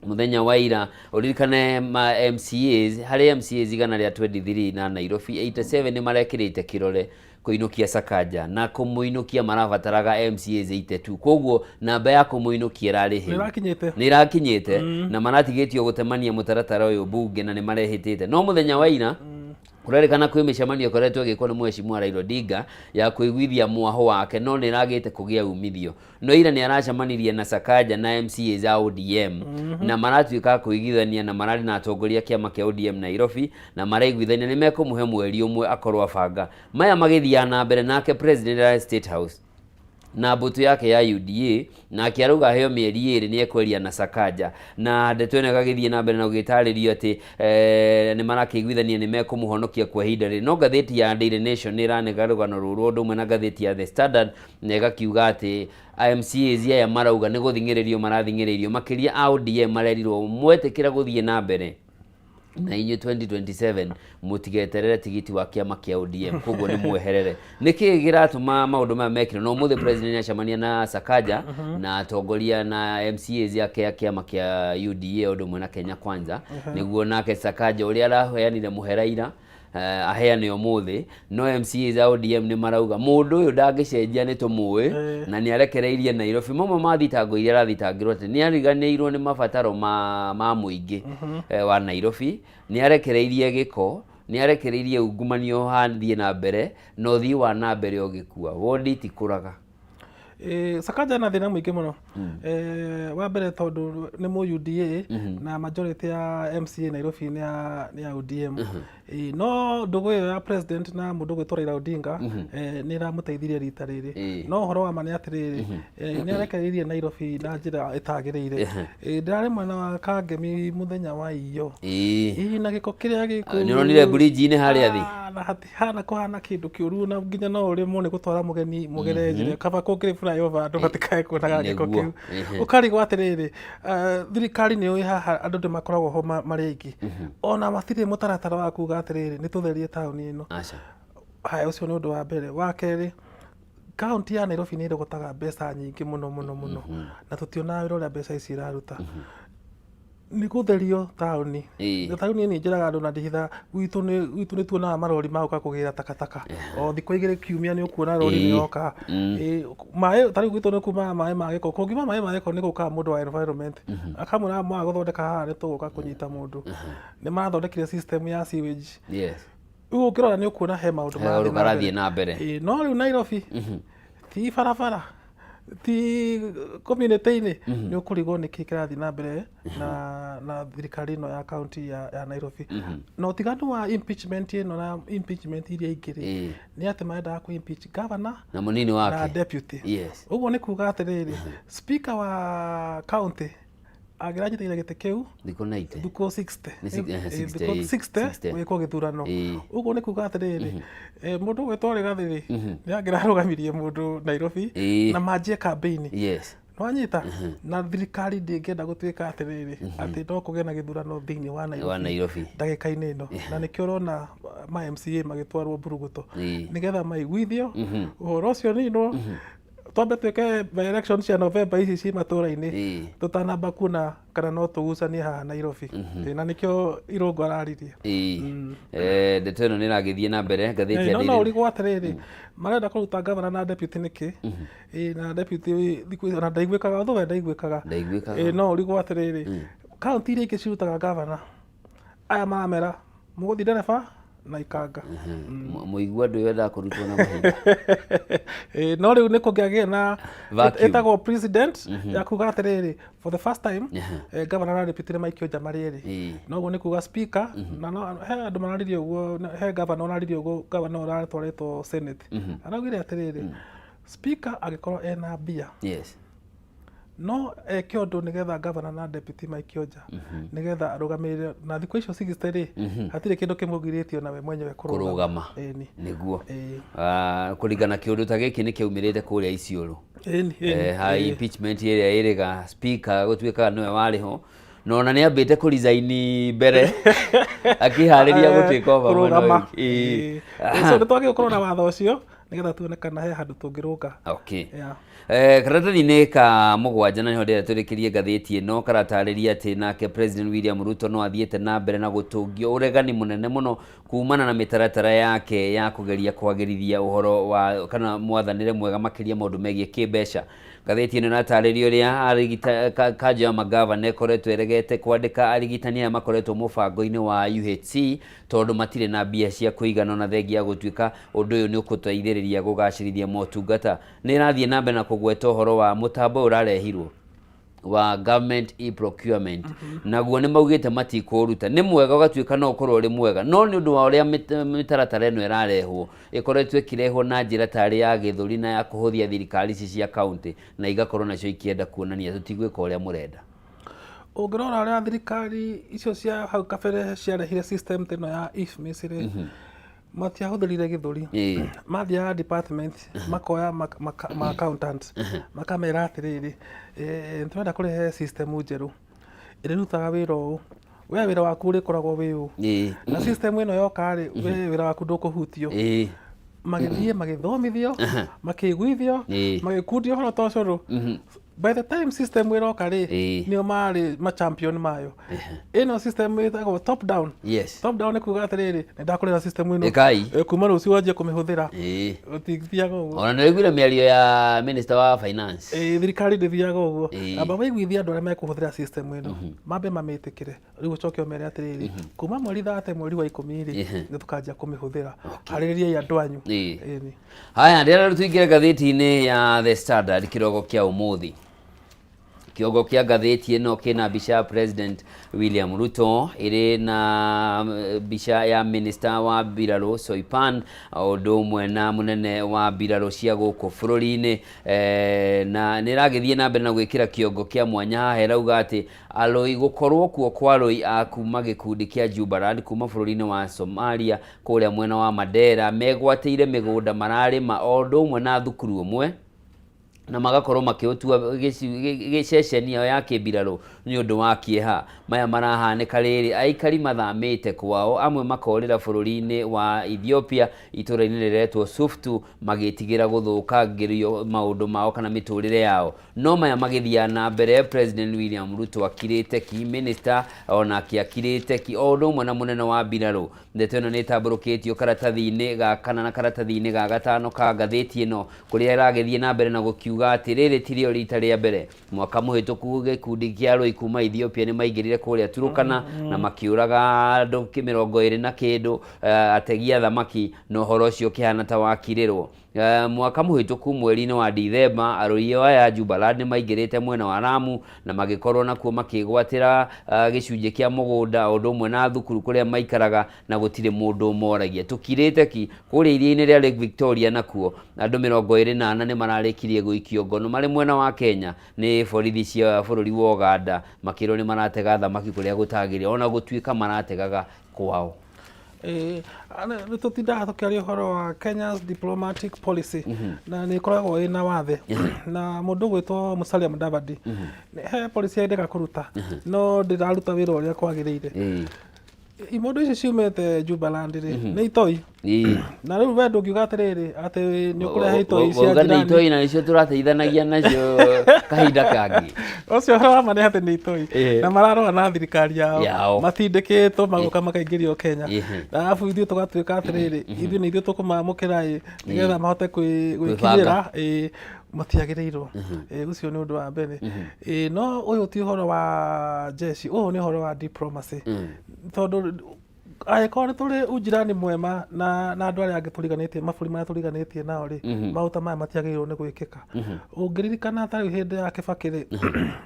A: Mũthenya wa ira, ũririkane ma MCAs, harĩ MCAs 123 na Nairobi 87 nĩ marekĩrĩte kĩrore kũinũkia Sakaja, na kũmũinũkia marabataraga MCAs 82, koguo namba ya kũmũinũkia ĩrarĩ
B: hĩu. Nĩ
A: nĩ ĩrakinyĩte na maratigĩtio gũtemania mũtaratara ũyũ bunge na nĩ marehĩtĩte. No mũthenya wa ira kũrerĩkana kwĩ mĩcemanio ĩkoretwo ĩgĩkwo nĩ Mheshimiwa Raila Odinga ya kũiguithia mwaho wake, no nĩ ĩragĩte kũgĩa umithio. No ira nĩ aracemanirie na Sakaja na MCAs a ODM na maratuĩka a kũiguithania, na mararĩ na atongoria a kĩama kĩa ODM Nairobi, na maraiguithania nĩ mekũmũhe mweri ũmwe akorwo abanga maya magĩthiaga na mbere. Nake president arĩ State House na mbũtũ yake ya UDA, nake arauga aheo mĩeri 2 nĩ ekweria na Sakaja. Na ndeto ĩno ĩgagĩthiĩ na mbere na gũgĩtarĩrio atĩ nĩ marakĩiguithania nĩ mekũmũhonokia kwa ihinda rĩrĩ. No ngathĩti ya Daily Nation nĩ ĩranenga rũgano rũrũ ũndũ ũmwe na ngathĩti ya The Standard, na ĩgakiuga atĩ MCAs aya marauga nĩ gũthing'ĩrĩrio marathing'ĩrĩirio, makĩria a ODM marerirwo mwetĩkĩra gũthiĩ na mbere na inyuĩ 2027 mũtigeterere tigiti wa kĩama kĩa ODM, koguo nĩ mweherere. Nĩkĩ gĩratũma maũndũ maya mekĩrwo? Na ũmũthĩ president nĩacemania na Sakaja na atongoria na MCAs ake a kĩama kĩa UDA ũndũ ũmwe na Kenya Kwanza, nĩguo nake Sakaja ũrĩa araheanire mũhera ira aheane ũmũthĩ. No MCAs a ODM nĩ marauga mũndũ ũyũ ndangĩcenjia, nĩ tũmũĩ na nĩ arekereirie Nairobi. Mamwe ma thitango iria arathitangĩrwo atĩ nĩ ariganĩirwo nĩ mabataro ma mũingĩ wa Nairobi, nĩ arekereirie gĩko, nĩ arekereirie ungumania ũhathiĩ na mbere na ũthii wa na mbere ũgĩkua, wondi itikũraga.
B: Sakaja ena thĩna mũingĩ mũno. Wa mbere tondũ nĩ mũ UDA na majority ya MCA Nairobi nĩ ya ODM. No ndũgũ ĩyo ya president na mũndũ ũgwĩtwo Raila Odinga nĩ ĩramũteithirie rita rĩrĩ. No ũhoro wa ma nĩ atĩrĩrĩ, nĩ arekereirie Nairobi na njĩra ĩtagĩrĩire. Ndĩrarĩ mwena wa Kangemi mũthenya wa iyo. Ĩ, na gĩko kĩrĩa gĩ kũu.
A: Nĩ ũronire bridge-inĩ harĩa thĩ?
B: Ah, na hatihana kũhana kĩndũ kĩũru, na nginya no ũrĩmwo nĩ gũtwara mũgeni mũgere njĩra, kaba kũngĩrĩ flyover andũ matikae kuonaga gĩko kĩu. Ũkarigwo atĩrĩrĩ, thirikari nĩ ũĩ haha andũ nĩ makoragwo ho marĩ aingĩ, ona matirĩ mũtaratara wa kuga atĩrĩrĩ, nĩ tũtherie taũni ĩno.
A: Aca.
B: Haya, ũcio nĩ ũndũ wa mbere. Wa kerĩ, kaunti ya Nairobi nĩ ĩrogotaga mbeca nyingĩ mũno mũno mũno, na tũtionaga wĩra ũrĩa mbeca ici iraruta nĩ gũtherio taũni. Ta rĩu niĩ nĩ njĩraga andũ na ndihitha, gwitũ nĩ tuonaga marori magũka kũgĩra takataka o thikũ 2 kiumia, nĩ ũkuona rori nĩ yoka. Maĩ, ta rĩu gwitũ nĩ kumaga maĩ ma gĩko, kũngiuma maĩ ma gĩko nĩ gũkaga mũndũ wa environment akamwĩra mwaga gũthondeka haha nĩ tũgũka kũnyita mũndũ. Nĩ marathondekire system ya sewage. Rĩu ũngĩrora nĩ ũkuona he maũndũ
A: He kaũndũ karathiĩ na mbere.
B: Ĩĩ, no rĩu Nairobi ti barabara, ti community-inĩ, nĩ ũkũrigwo nĩ kĩ kĩrathiĩ na mbere na thirikari ĩno ya kaunti ya Nairobi. Na ũtiganu wa impeachment ĩno na impeachment iria ingĩ rĩ, nĩ atĩ marendaga kũ impeach governor
A: na mũnini
B: na wake deputy. Ũguo nĩ kuga atĩrĩrĩ, speaker wa county Angĩranyitĩrĩire gĩtĩ kĩu
A: Thikũ 90.
B: Thukũ 60.
A: Nĩ 60,
B: Thikũ 60
A: 60.
B: Gwĩkwo gĩthurano. Ũguo nĩ kuga atĩrĩrĩ, mũndũ ũgwĩtwo Rigathĩ rĩ, nĩ angĩrarũgamirie mũndũ Nairobi na manjie campaign. Nwanyita na thirikari ndĩngĩenda gũtuĩka atĩrĩrĩ, atĩ no kũgĩe na gĩthurano thĩinĩ wa
A: Wa
B: Nairobi
A: Nairobi.
B: ndagĩka-inĩ ĩno, na nĩkĩo ũrona ma MCA magĩtwarwo mburuguto nĩgetha maiguithio ũhoro ũcio ninwo, twambe twĩke by election cia November ici ci matũra-inĩ tũtanamba kuona kana no tũgucanie haha Nairobi. Na nĩkĩo Irũngũ araririe.
A: Ndeto ĩno nĩ ĩragĩthiĩ na mbere ngathĩti ya
B: No
A: Daily.
B: ũrigwo atĩrĩrĩ, marenda kũruta gavana na deputy nĩkĩ? Na deputy thikũ ici ona ndaiguĩkaga, although we ndaiguĩkaga.
A: Ndaiguĩkaga.
B: No ũrigwo atĩrĩrĩ, kaunti iria ingĩ cirutaga gavana, aya maramera mũgũthiĩ ndereba na ikanga.
A: Mũigua andũ wendaga kũrutwo na mahiga.
B: No rĩu nĩ kũngĩagĩa na
A: Vacuum.
B: ĩtagwo president ya kuga atĩrĩrĩ, for the first time governor na deputy nĩ maikio nja marĩ erĩ. Noguo nĩ kuga speaker na no, he andũ mararirie ũguo, he governor ũraririe ũguo, governor ũratwarĩtwo senate araugire atĩrĩrĩ, speaker angĩkorwo ena mbia no eke ũndũ nĩgetha governor na deputy maikio nja nĩgetha arũgamĩrĩre, na thikũ icio 60 rĩ, hatirĩ kĩndũ kĩmũgirĩtie ona we mwenyewe
A: Kũrũgama.
B: Ĩni.
A: Nĩguo.
B: Ĩĩ.
A: Kũringana kĩũndũ ta gĩkĩ nĩ kĩaumĩrĩte kũrĩa Isiolo.
B: Ĩni, ĩni.
A: Ha impeachment ĩrĩa ĩrĩga speaker gũtuĩkaga nĩwe warĩ ho, na ona nĩ ambĩte kũresign mbere akĩharĩria gũtuĩka o vamwe na
B: Kũrũgama.
A: ũyũ.
B: Ĩĩ. So nĩ twagĩrĩirwo gũkorwo na watho ũcio nĩgetha tuone kana he handũ tũngĩrũnga. Yeah.
A: Karatathi-inĩ ka mũgwanja, na nĩho ndĩrenda tũrĩkĩrie ngathĩti ĩno, karatarĩria atĩ nake President William Ruto no athiĩte na mbere na gũtũngio ũregani mũnene mũno kumana na mĩtaratara yake ya kũgeria kwagĩrithia ũhoro wa kana mwathanĩre mwega, makĩria maũndũ megiĩ kĩmbeca. Ngathĩti ĩno ĩratarĩria ũrĩa kanjũ ya magavana ĩkoretwo ĩregete kwandĩka arigitani aya makoretwo mũbango-inĩ wa UHC tondũ matirĩ na mbia cia kũigana, ona thengia ya gũtuĩka ũndũ ũyũ nĩ ũgũteithĩrĩria kũgacĩrithia motungata. Nĩ ĩrathiĩ na mbere na kũgweta ũhoro wa mũtambo ũyũ ũrarehirwo wa government e-procurement, naguo nĩ maugĩte matikũũruta. Nĩ mwega, ũgatuĩka no ũkorwo ũrĩ mwega, no nĩ ũndũ wa ũrĩa mĩtaratara ĩno ĩrarehwo, ĩkoretwo ĩkĩrehwo na njĩra tarĩ ya gĩthũri na ya kũhũthia thirikari ici cia county, na igakorwo nacio ikĩenda kuonania tũtigwĩka ũrĩa mũrenda.
B: Ũngĩrora ũrĩa thirikari icio cia hau kabere ciarehire system ta ĩno ya IFMIS rĩ, matiahũthĩrire gĩthũri. Mathiaga department, makoya ma accountant, makamera atĩrĩrĩ, nĩtũrenda kũrehe system njerũ ĩrĩrutaga wĩra ũũ, we wĩra waku ũrĩkoragwo wĩ ũũ, na system ĩno yoka rĩ, we wĩra waku ndũkũhutio. Magĩthiĩ magĩthomithio, makĩiguithio, magĩkundio ũhoro ta ũcũrũ. By the time system ĩroka rĩ, nĩo marĩ ma champion mayo. Ĩno system ĩtagwo top down. Top down nĩ kuga atĩrĩrĩ, nĩ ndakũrera system ĩno.
A: Ĩkai.
B: Kuma rũciũ wanjie kũmĩhũthĩra. Ũtithiaga ũguo.
A: Ona nĩ ũraiguire mĩario ya minister wa finance.
B: Thirikari ndĩthiaga ũguo. Amba waiguithie andũ arĩa mekũhũthĩra system ĩno, mambe mamĩtĩkĩre, rĩu ũcoke ũmere atĩrĩrĩ, kuma mweri 30 mweri wa 10 rĩ, nĩ tũkanjia kũmĩhũthĩra, harĩrĩriai andũ anyu. Ĩni.
A: Haya, ndĩrenda rĩu tũingĩre ngathĩti-inĩ ya The Standard kĩroko kĩa ũmũthĩ. Kĩongo kĩa ngathĩti ĩno kĩna mbica ya President William Ruto, ĩrĩ na mbica ya minister wa mbirarũ Soipan, o ũndũ ũmwe na mũnene wa mbirarũ cia gũkũ bũrũri-inĩ. Na nĩ ĩragĩthiĩ na mbere na gwĩkĩra kĩongo kĩa mwanya haha, ĩrauga atĩ arũi gũkorwo kuo kwa arũi a kuma gĩkundi kĩa Jubaland kuma bũrũri-inĩ wa Somalia kũrĩa mwena wa Mandera, megwatĩire mĩgũnda mararĩma o ũndũ ũmwe na thukuru ũmwe, na magakorwo makĩũtua gĩceceni yao ya kĩmbirarũ nĩ ũndũ wa kĩeha. Maya marahanĩka rĩrĩ aikari mathamĩte kwao, amwe makorĩra bũrũri-inĩ wa Ethiopia itũra-inĩ rĩretwo Suftu, magĩtigĩra gũthũkangĩrio maũndũ mao kana mĩtũrĩre yao. No maya magĩthiaga na mbere, President William Ruto akirĩte ki, minister onake akirĩte ki, o ũndũ ũmwe na mũnene wa mbirarũ. Ndeto ĩno nĩ ĩtambũrũkĩtio karatathi-inĩ ga kana na karatathi-inĩ ga gatano ka ngathĩti ĩno, kũrĩa ĩragĩthiĩ na mbere na gũkiuga atĩ rĩrĩ tirĩo rita rĩa mbere. Mwaka mũhĩtũku gĩkundi kĩa arũi kuma Ethiopia nĩ maingĩrire kũrĩa Turkana na makĩũraga andũ 20 na kĩndũ, ategi a thamaki, na ũhoro ũcio ũkĩhana ta wakirĩrwo. Mwaka mũhĩtũku mweri-inĩ wa Dithemba, arũi aya a Jubaland nĩ maingĩrĩte mwena wa Lamu na magĩkorwo nakuo makĩgwatĩra gĩcunjĩ kĩa mũgũnda o ũndũ ũmwe na thukuru kũrĩa maikaraga na gũtirĩ mũndũ ũmoragia. Tũkirĩte ki kũrĩa iria-inĩ rĩa Lake Victoria nakuo andũ 24 nĩ mararĩkirie gũikio ngono marĩ mwena wa Kenya nĩ borithi cia bũrũri wa Ũganda makĩrwo nĩ maratega thamaki kũrĩa gũtagĩrĩire ona gũtuĩka marategaga kwao.
B: Nĩ tũtindaga tũkĩaria ũhoro wa Kenya's diplomatic policy na nĩ ĩkoragwo ĩna wathe na mũndũ ũgwĩtwo Musalia Mudavadi he policy endaga kũruta no ndĩraruta wĩra ũrĩa kwagĩrĩire. Imondo ici ciumĩte Jubaland rĩ, nĩ itoi. Na rĩu we ndũngiuga atĩrĩrĩ atĩ nĩ ũkũrehe itoi cia
A: Wauga nĩ
B: njirani.
A: itoi na nĩcio tũrateithanagia nacio kahinda kangĩ.
B: Ũcio ũhoro wa ma nĩ atĩ nĩ itoi. Na mararũa na thirikari yao.
A: Yao.
B: Matindĩkĩtwo magoka makaingĩrio Kenya. Na arabu ithuĩ tũgatuĩka atĩrĩrĩ, ithuĩ nĩ ithuĩ tũkũmamũkĩra ĩ, nĩgetha mahote gwĩkinyĩra ĩ, matiagĩrĩirwo. Ũcio nĩ ũndũ wa mbere. No ũyũ ti ũhoro wa jeshi, ũyũ nĩ ũhoro wa diplomacy. Tondũ angĩkorwo nĩ tũrĩ unjirani mwema na andũ arĩa angĩ tũriganĩtie, mabũrũri marĩa tũriganĩtie nao rĩ, maũndũ ta maya matiagĩrĩirwo nĩ gwĩkĩka. Ũngĩririkana ta rĩu hĩndĩ ya Kibaki rĩ,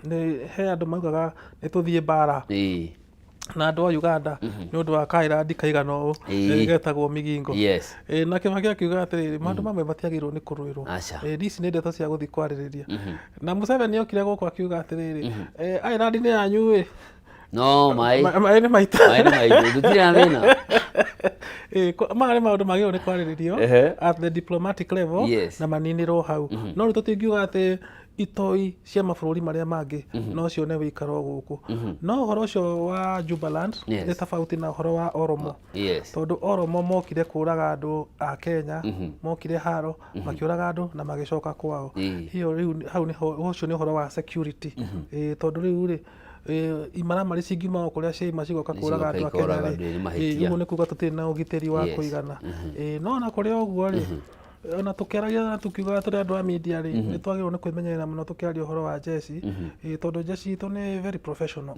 B: nĩ he andũ maugaga nĩ tũthiĩ mbara na andũ a Uganda nĩ ũndũ wa kairandi kaigana ũũ getagwo Migingo. Na Kibaki akiuga atĩrĩrĩ, maũndũ mamwe matiagĩrĩirwo nĩ kũrũĩrwo. Ici nĩ ndeto cia gũthiĩ kwarĩrĩria. Na Museveni okire gũkũ akiuga atĩrĩrĩ, island nĩ yanyu ĩ.
A: No, maĩ.
B: Maĩ nĩ maitũ.
A: Maĩ nĩ maitũ, tũtirĩ na thĩna.
B: Maya nĩ maũndũ magĩrĩirwo nĩ kwarĩrĩrio at the diplomatic level na maninĩrwo hau. No rĩu tũtingiuga atĩ itoi cia mabũrũri marĩa mangĩ no cione wĩikaro gũkũ. No ũhoro ũcio wa Jubaland nĩ tofauti na ũhoro wa Oromo. Tondũ Oromo mokire kũraga andũ a Kenya, mokire haro, makĩũraga andũ na magĩcoka kwao. Hiyo rĩu hau nĩho, ũcio nĩ ũhoro wa security. Tondũ rĩu rĩ, imaramari cingiuma o kũrĩa ciaima cigoka kũraga andũ a Kenya rĩ, ũguo nĩ kuga tũtirĩ na ũgitĩri wa kũigana. No ona kũrĩ o ũguo rĩ, ona tũkĩaragia na tũkiugaga tũrĩ andũ a media rĩ, nĩ twagĩrĩirwo nĩ kwĩmenyerera mũno tũkĩaria ũhoro wa jeshi, tondũ jeshi itũ nĩ very professional.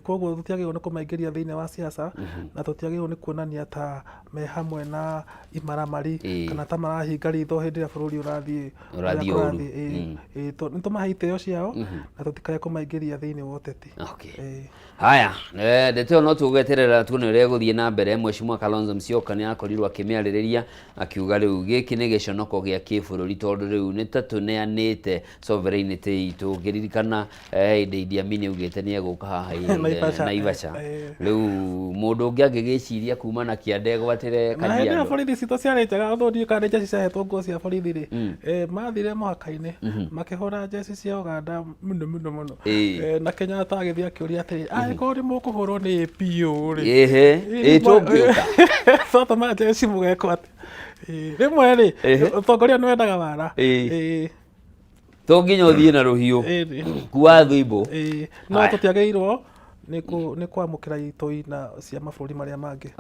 B: Koguo tũtiagĩrĩirwo nĩ kũmaingĩria thĩinĩ wa siasa na tũtiagĩrĩirwo nĩ kuonania ta me hamwe na imaramari kana ta marahinga ritho hĩndĩ ĩrĩa bũrũri ũrathiĩ
A: ũrathiĩ
B: ũrĩa
A: ũru.
B: kũrathiĩ. Nĩ tũmahe itĩo ciao na tũtikae kũmaingĩria thĩinĩ wa ũteti.
A: Haya, ndeto ĩyo no tũgweterera tuone ũrĩa ĩgũthiĩ na mbere. Mheshimiwa Kalonzo Musyoka nĩ akorirwo akĩmĩarĩrĩria akiuga rĩu gĩkĩ nĩ gĩconoko gĩa kĩbũrũri tondũ rĩu nĩ ta tũneanĩte sovereignty itũ. Ũngĩririkana hĩndĩ Idi Amin augĩte nĩ egũka haha
B: Naivasha,
A: Naivasha. Rĩu mũndũ ũngĩ angĩgĩciria kuma na kĩanda egwatĩre
B: Na hĩndĩ ĩyo
A: Kajiado.
B: borithi citũ ciarĩ njega, although ndiũĩ kana nĩ jeshi ciahetwo nguo cia borithi rĩ, mathire mũhaka-inĩ makĩhũra jeshi cia Uganda mũno mũno mũno. Na Kenyatta agĩthiĩ akĩũria atĩrĩ, angĩkorwo nĩ mũkũhũrwo nĩ APO rĩ,
A: Ĩĩ tũngĩũka.
B: Twatũma jeshi mũgekwo atĩa? Rĩmwe rĩ, ũtongoria nĩ wendaga wara.
A: To nginya ũthiĩ na rũhiũ. Kua thimũ.
B: No tũtiagĩrĩirwo nĩ kwamũkĩra itoi na cia mabũrũri marĩa mangĩ.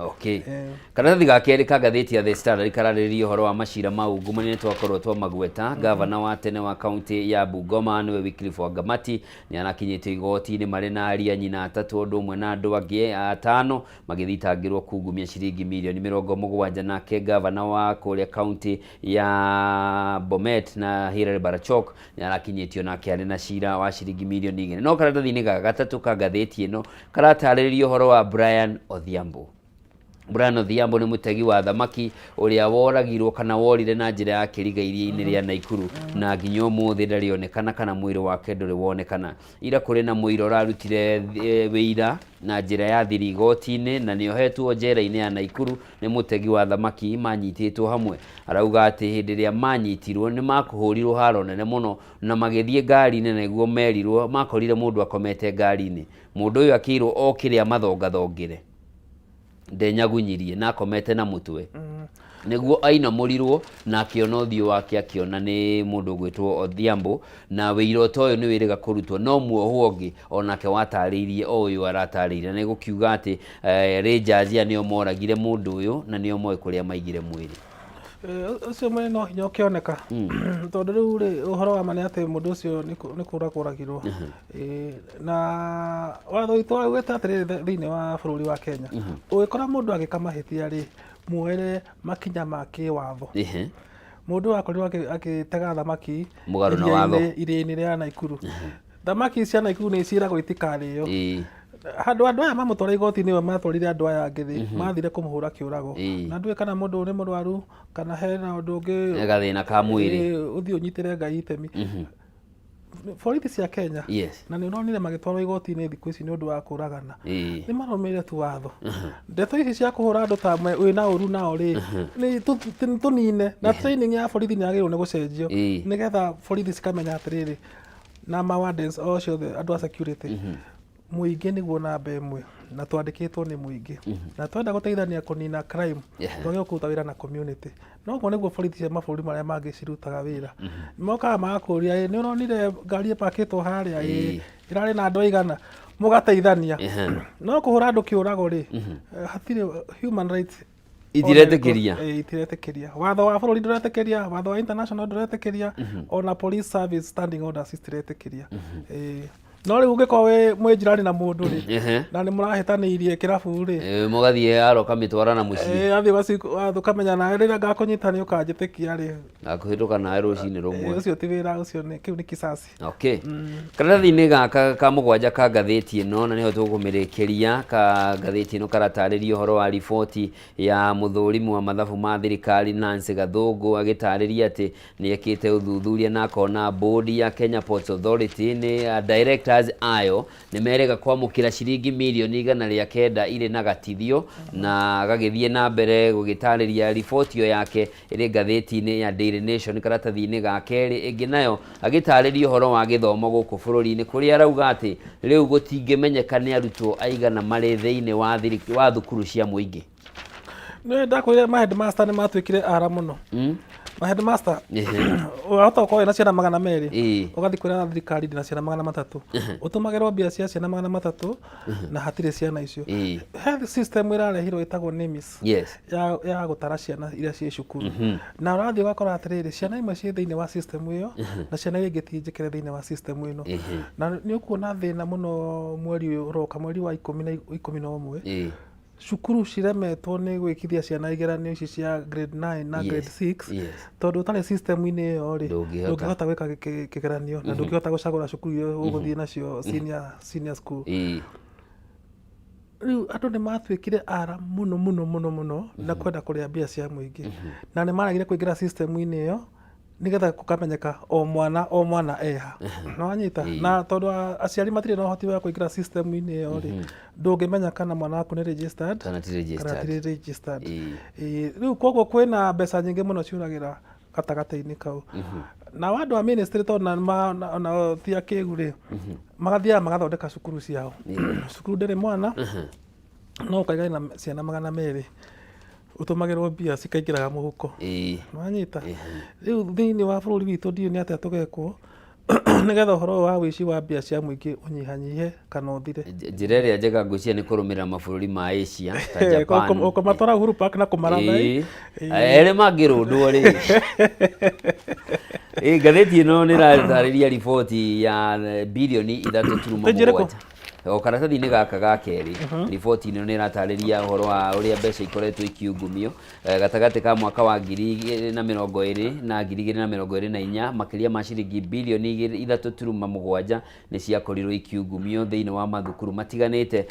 A: Karatathi ga kerĩ ka ngathĩti ya The Standard kararĩrĩria ũhoro wa macira ma ungumania nĩ twakorwo twamagweta. Gavana wa tene wa kaunti ya Bungoma nĩwe Wycliffe Wangamati nĩ arakinyĩtio igoti-inĩ marĩ na aria nyina atatũ ũndũ ũmwe na andũ angĩ atano magĩthitangĩrwo kungumia ciringi mirioni 70. Nake gavana wa kũrĩa kaunti ya Bomet na Hilary Barachok nĩ arakinyĩtio nake arĩ na cira wa ciringi mirioni 2. No karatathi-inĩ ga gatatũ ka ngathĩti ĩno karatarĩrĩria ũhoro wa Brian Odhiambo. Brian Odhiambo nĩ mũtegi wa thamaki ũrĩa woragirwo kana worire na njĩra ya kĩriga iria-inĩ rĩa Naikuru na nginya ũmũthĩ ndarĩ onekana kana mwĩrĩ wake ndũrĩ wonekana. Ira kũrĩ na mũira ũrarutire wĩira na njĩra ya thiri igoti-inĩ na nĩohetwo njera-inĩ ya Naikuru nĩ mũtegi wa thamaki manyitĩtwo hamwe. Arauga atĩ hĩndĩ ĩrĩa manyitirwo nĩ makũhũrirwo haro nene mũno na magĩthiĩ ngari-inĩ na nĩguo merirwo makorire mũndũ akomete ngari-inĩ. Mũndũ ũyũ akĩirwo okĩre amathongathongere ndenyagunyirie na akomete na mũtwe. Nĩguo ainamũrirwo na akĩona ũthiũ wake akĩona nĩ mũndũ ũgwĩtwo Odhiambo na wĩira ta ũyũ nĩ wĩrĩga kũrutwo no muohwo ũngĩ onake watarĩirie o ũyũ aratarĩirie na nĩgũkiuga atĩ Rangers aya nĩo moragire mũndũ ũyũ na nĩo moĩ kũrĩa maigire mwĩrĩ.
B: Ũcio mwĩrĩ no hinya ũkĩoneka tondũ rĩu rĩ ũhoro wa ma nĩ atĩ mũndũ ũcio nĩ kũragwo oragirwo. Na watho witũ waugĩte atĩrĩrĩ thĩinĩ wa bũrũri wa Kenya, ũngĩkora mũndũ agĩka mahĩtia rĩ, muoere makinya ma kĩwatho. Mũndũ ũyũ akorirwo agĩtega thamaki
A: Mũgarũ na watho.
B: Iria-inĩ rĩa Naikuru. Thamaki cia Naikuru nĩ ciĩragwo itikarĩo. Handũ andũ aya mamũtwara igoti-inĩ we matwarire andũ aya angĩ rĩ, mathire kũmũhũra kĩũrago. Na ndũĩ kana mũndũ ũyũ nĩ mũrwaru kana hena ũndũ ũngĩ,
A: gathĩna ka mwĩrĩ.
B: Ũthiĩ ũnyitĩre Ngai itemi. Borithi cia Kenya, na nĩ ũronire magĩtwarwo igoti-inĩ thikũ ici nĩ ũndũ wa kũragana, nĩ marũmĩrĩre tu watho. Ndeto ici cia kũhũra andũ ta wĩna ũru nao rĩ, nĩ tũnine. Na training ya borithi nĩ yagĩrĩirwo nĩ gũcenjio, nĩgetha borithi cikamenya atĩrĩrĩ, na ma wardens o ciothe, andũ a security, mũingĩ nĩguo namba ĩmwe, na twandĩkĩtwo nĩ mũingĩ, na twenda gũteithania kũnina crime, twagĩrĩirwo kũruta wĩra na community. No ũguo nĩguo borithi cia mabũrũri marĩa mangĩ cirutaga wĩra. Mokaga magakũria, ĩ nĩ ũronire ngari ĩpakĩtwo harĩa, ĩ ĩrarĩ na andũ aigana, mũgateithania. No kũhũra andũ kĩũrago rĩ, hatirĩ human rights.
A: Itiretĩkĩria.
B: Itiretĩkĩria. Watho wa bũrũri ndũretĩkĩria, watho wa international ndũretĩkĩria, ona police service standing orders citiretĩkĩria. No rĩu ũngĩkorwo wĩ mwĩ njirani na mũndũ rĩ, na nĩ mũrahĩtanĩirie kĩrabu rĩ,
A: Mũgathiĩ aroka mĩtwara na mũciĩ.
B: Athiĩ ũkamenya nawe rĩrĩa ngakũnyita nĩ ũkanjĩtĩkia rĩ.
A: Ngakũhĩtũka nawe rũcinĩ rũmwe.
B: Ũcio ti wĩra, ũcio nĩ kĩu nĩ kisasi.
A: Okay. Karatathi-inĩ gaka ka mũgwanja ka ngathĩti ĩno, na nĩho tũkũmĩrĩkĩria, ka ngathĩti ĩno karatarĩria ũhoro wa riboti ya mũthũrimu wa mathabu ma thirikari Nancy Gathũngũ, agĩtarĩria atĩ nĩ ekĩte ũthuthuria na akona board ya Kenya Ports Authority nĩ directors ayo nĩ merega kwamũkĩra ciringi mirioni 109 irĩ na gatithio, na agagĩthiĩ na mbere gũgĩtarĩria riboti ĩyo yake ĩrĩ ngathĩti-inĩ ya Daily Nation karatathi-inĩ ga kerĩ. Ĩngĩ nayo agĩtarĩria ũhoro wa gĩthomo gũkũ bũrũri-inĩ, kũrĩa arauga atĩ rĩu gũtingĩmenyeka nĩ arutwo aigana marĩ thĩinĩ wa thukuru cia mũingĩ.
B: Nĩ ndakwĩrire ma headmaster nĩ matuĩkire ara mũno. Ma headmaster, wahota gũkorwo wĩna ciana 200, ũgathiĩ kwĩra thirikari ndĩna ciana 300, ũtũmagĩrwo mbia cia ciana 300 na hatirĩ ciana icio. Health system ĩrarehirwo ĩtagwo NEMIS, ya gũtara ciana iria ciĩ cukuru, na ũrathiĩ ũgakora atĩrĩrĩ, ciana imwe ciĩ thĩinĩ wa system ĩyo na ciana iria ingĩ ti njĩkĩre thĩinĩ wa system ĩno. Na nĩ ũkuona thĩna mũno mweri ũyũ ũroka, mweri wa 11, cukuru ciremetwo nĩ gwĩkithia ciana igeranio ici cia grade 9 na grade 6, tondũ ũtarĩ system-inĩ ĩyo rĩ,
A: Ndũngĩhota.
B: ndũngĩhota gwĩka kĩgeranio na ndũngĩhota gũcagũra cukuru iria ũgũthiĩ nacio senior school. Rĩu andũ nĩ matuĩkire ara mũno mũno mũno mũno na kwenda kũrĩa mbia cia mũingĩ, na nĩ maregire kũingĩra system-inĩ ĩyo nĩgetha gũkamenyeka o mwana o mwana eha. Nĩ wanyita? Na tondũ aciari matirĩ na ũhoti wa kũingĩra system-inĩ ĩyo rĩ, ndũngĩmenya kana mwana waku nĩ registered
A: kana ti
B: kana
A: registered.
B: Ti registered. Rĩu koguo kwĩna mbeca nyingĩ mũno ciũragĩra gatagatĩ-inĩ kau. Nao andũ a ministry, tondũ nao ti akĩgu rĩ, magathiaga magathondeka cukuru ciao. Cukuru ndĩrĩ mwana, no ũkaiga ĩna ciana 200, ũtũmagĩrwo mbia cikaingĩraga mũhuko. Nĩwanyita? Rĩu thĩinĩ wa bũrũri witũ ndiũĩ nĩ atĩa tũgekwo nĩgetha ũhoro ũyũ wa wĩici wa mbia cia mũingĩ ũnyihanyihe kana ũthire.
A: Njĩra ĩrĩa njega ngwĩciria nĩ kũrũmĩrĩra mabũrũri ma Asia ta Japan.
B: Ũkũmatwara Uhuru Park na kũmaratha.
A: Erĩ mangĩrũndwo rĩ. Ngathĩti ĩno nĩ ĩratarĩria riboti ya birioni ithatũ turuma
B: Page ĩrĩkũ?
A: mũgwanja. O karatathi-inĩ gaka ga kerĩ, riboti ĩno nĩ ĩratarĩria ũhoro wa ũrĩa mbeca ikoretwo ikiungumio gatagatĩ ka mwaka wa 2020 na 2024, makĩria ma ciringi birioni 3.7 nĩ ciakorirwo ikiungumio thĩinĩ wa mathukuru matiganĩte,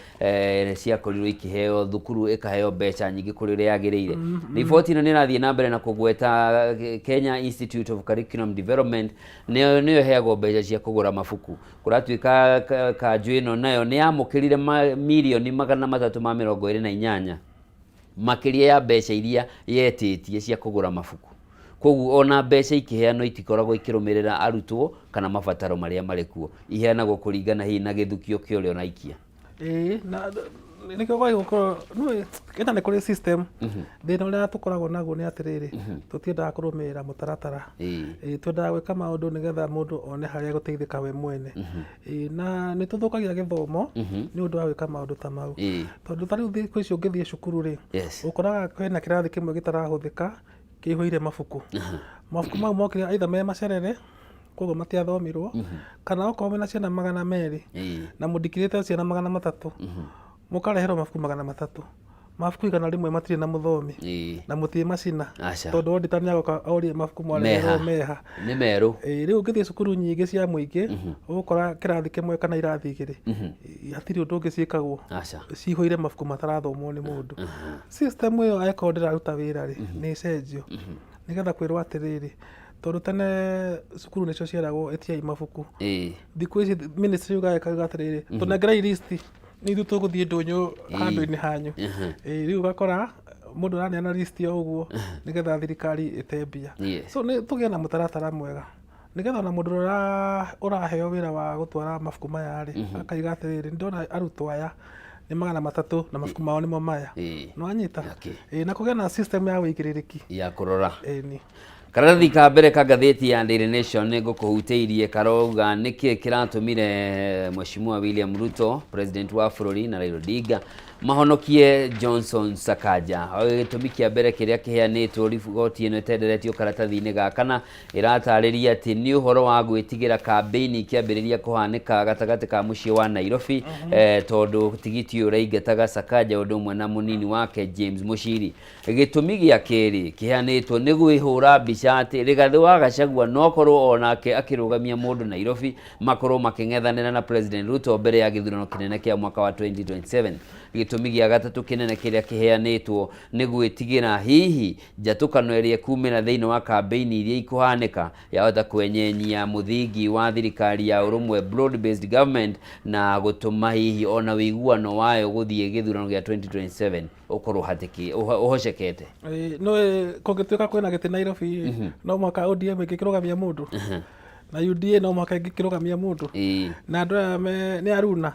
A: ciakorirwo ikĩheo thukuru ĩkaheo mbeca nyingĩ kũrĩ ũrĩa yagĩrĩire. Riboti ĩno nĩ ĩrathiĩ na mbere na kũgweta Kenya Institute of Curriculum Development nĩyo ĩheagwo mbeca cia kũgũra mabuku. Kũratuĩka kanjũ ĩno nayo nĩ yamũkĩrire mirioni 328 makĩria ya mbeca iria yetĩtie cia kũgũra mabuku. Koguo ona mbeca ikĩheanwo itikoragwo ikĩrũmĩrĩra arutwo kana mabataro marĩa marĩ kuo, iheanagwo kũringana hihi na gĩthukio kĩa ũrĩa ũraikia.
B: Ĩĩ, na nĩkĩo kwagĩrĩirwo gũkorwo nĩũĩ Kenya nĩ kũrĩ system. Thĩna ũrĩa tũkoragwo naguo nĩ atĩrĩrĩ, tũtiendaga kũrũmĩrĩra mũtaratara. Ĩĩ, twendaga gwĩka maũndũ nĩgetha mũndũ one harĩa egũteithĩka we mwene. Ĩĩ, na nĩ tũthũkagia gĩthomo nĩ ũndũ wa gwĩka maũndũ ta mau. Tondũ ta rĩu thikũ ici ũngĩthiĩ cukuru rĩ, ũkoraga kwĩna kĩrathi kĩmwe gĩtarahũthĩka kĩihũire mabuku. Mabuku mau mokire either me macerere, koguo matiathomirwo, kana okorwo mwĩna ciana 200 na mũndikirĩte ciana 300, mũkareherwo mabuku 300. Mabuku 100 matirĩ na mũthomi na mũtirĩ macina.
A: Aca.
B: Tondũ auditor nĩagoka orie mabuku mwareherwo meha.
A: Nĩ merũ.
B: Ĩĩ, rĩu ũngĩthiĩ cukuru nyingĩ cia mũingĩ ũgũkora kĩrathi kĩmwe kana irathi igĩrĩ hatirĩ ũndũ ũngĩ ciĩkagwo.
A: Aca.
B: Cihũire mabuku matarathomwo nĩ mũndũ. System ĩyo angĩkorwo ndĩraruta wĩra rĩ, nĩ ĩcenjio nĩgetha kwĩrwo atĩrĩrĩ, tondũ tene cukuru nĩcio cieragwo ĩtiai mabuku. Thikũ ici ministry yugaga ĩkauga atĩrĩrĩ, tũnengerei list, nĩ ithuĩ tũgũthiĩ ndũnyũ handũ-inĩ hanyu. Rĩu ũgakora mũndũ araneana list o ũguo nĩgetha thirikari ĩte mbia. So nĩ tũgĩe na mũtaratara mwega nĩgetha ona mũndũ ũrĩa ũraheo wĩra wa gũtwara mabuku maya rĩ, akaiga atĩrĩrĩ, nĩndona arutwo aya nĩ 300 na mabuku mao nĩmo maya. Nĩwanyita? Na kũgĩe na system ya wĩigĩrĩrĩki.
A: Ya kũrora.
B: Ĩni.
A: Karatathi ka mbere ka ngathĩti ya Daily Nation nĩ ngũkũhutĩirie karauga nĩkĩ kĩratũmire Mheshimiwa William Ruto, president wa bũrũri, na Raila Odinga mahonokie Johnson Sakaja. Gĩtũmi kĩa mbere kĩrĩa kĩheanĩtwo riboti ĩno ĩtenderetio karatathi-inĩ gaka na ĩratarĩria atĩ nĩ ũhoro wa gwĩtigĩra kambĩini ikĩambĩrĩria kũhanĩka gatagatĩ ka mũciĩ wa Nairobi, tondũ tigiti ũyũ ũraingataga Sakaja ũndũ ũmwe na mũnini wake James Muchiri. Gĩtũmi gĩa kerĩ kĩheanĩtwo nĩ gwĩhũra mbica atĩ Rigathĩ wa Gachagua no akorwo o nake akĩrũgamia mũndũ Nairobi makorwo makĩng'ethanĩra na President Ruto mbere ya gĩthurano kĩnene kĩa mwaka wa 2027. Gĩtũmi gĩa gatatũ kĩnene kĩrĩa kĩheanĩtwo nĩ gwĩtigĩra hihi njatũkano ĩrĩa ĩkumĩra thĩinĩ wa kambĩini iria ikũhanĩka yahota kwenyenyia mũthingi wa thirikari ya ũrũmwe broad based government na gũtũma hihi ona ũiguano wayo gũthiĩ gĩthurano gĩa 2027 ũkorwo hatĩki ũhocekete.
B: No kũngĩtuĩka kwĩna gĩtĩ Nairobi, no mũhaka ODM ĩngĩkĩrũgamia mũndũ na UDA no mũhaka ĩngĩkĩrũgamia mũndũ na andũ aya nĩ aruna.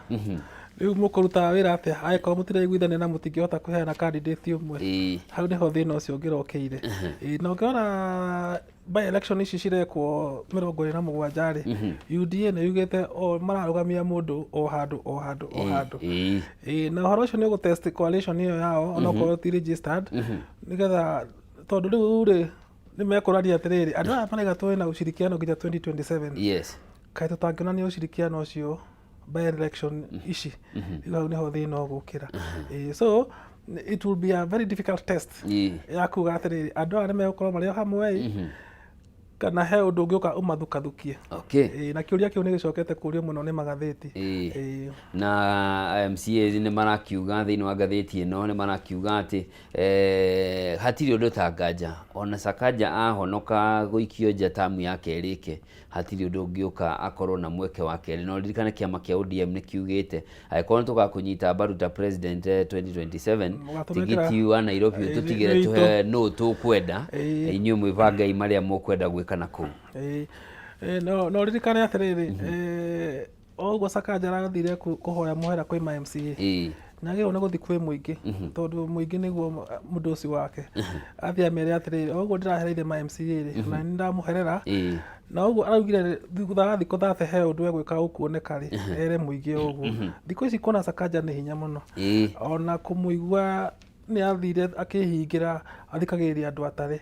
B: Rĩu mũkũruta wĩra atĩa angĩkorwo mũtiraiguithania na mũtingĩhota kũheana candidate ũmwe? Hau nĩho thĩna ũcio ũngĩrokĩire. Na ũngĩrora by election ici cirekwo 27 rĩ, UDA nĩ yugĩte o mararũgamia mũndũ o handũ o handũ o handũ. Na ũhoro ũcio nĩ ũgũtest coalition ĩyo yao onokorwo ti registered, nĩgetha tondũ rĩu rĩ nĩ mekũraria atĩrĩrĩ, andũ aya maraiga twĩ na ushirikiano nginya 2027. Kaĩ tũtangĩonania ushirikiano ũcio by election ici? Rĩu hau nĩho thĩna ũgũkĩra. So it will be a very difficult test ya kuga atĩrĩrĩ, andũ aya nĩ megũkorwo marĩ o hamwe ĩ, kana he ũndũ ũngĩũka ũmathukathukie. Na kĩũria kĩu nĩ gĩcokete kũrio mũno nĩ magathĩti.
A: Na MCAs nĩ marakiuga thĩinĩ wa ngathĩti ĩno, nĩ marakiuga atĩ hatirĩ ũndũ ta nganja ona Sakaja ahonoka gũikio nja tamu yake ĩrĩke, hatirĩ ũndũ ũngĩũka akorwo na mweke wa kerĩ. Na ũririkane kĩama kĩa ODM nĩ kiugĩte angĩkorwo nĩ tũgakũnyita mbaru ta president 2027,
B: Mũgatũnengera
A: tigiti wa Nairobi ũtũtigĩre
B: nĩ witũ.
A: tũhe nũ tũkwenda, inyuĩ mwĩbangai marĩa mũkwenda gwĩka na kũu.
B: No ririkane atĩrĩrĩ, o ũguo Sakaja arathire kũhoya mũhera kwĩ ma MCA, nĩ agĩrĩirwo nĩ gũthiĩ kwĩ mũingĩ, tondũ mũingĩ nĩguo mũndũ ũcio wake. Athiĩ amere atĩrĩrĩ, o ũguo ndĩrahereire ma MCA rĩ, na nĩ ndamũherera, na ũguo araugire thutha wa thikũ 30 he ũndũ egwĩka ũkuoneka rĩ, ere mũingĩ o ũguo. Thikũ ici kuona Sakaja nĩ hinya mũno. Ona kũmũigua nĩ athire akĩhingĩra athikagĩrĩria andũ atarĩ.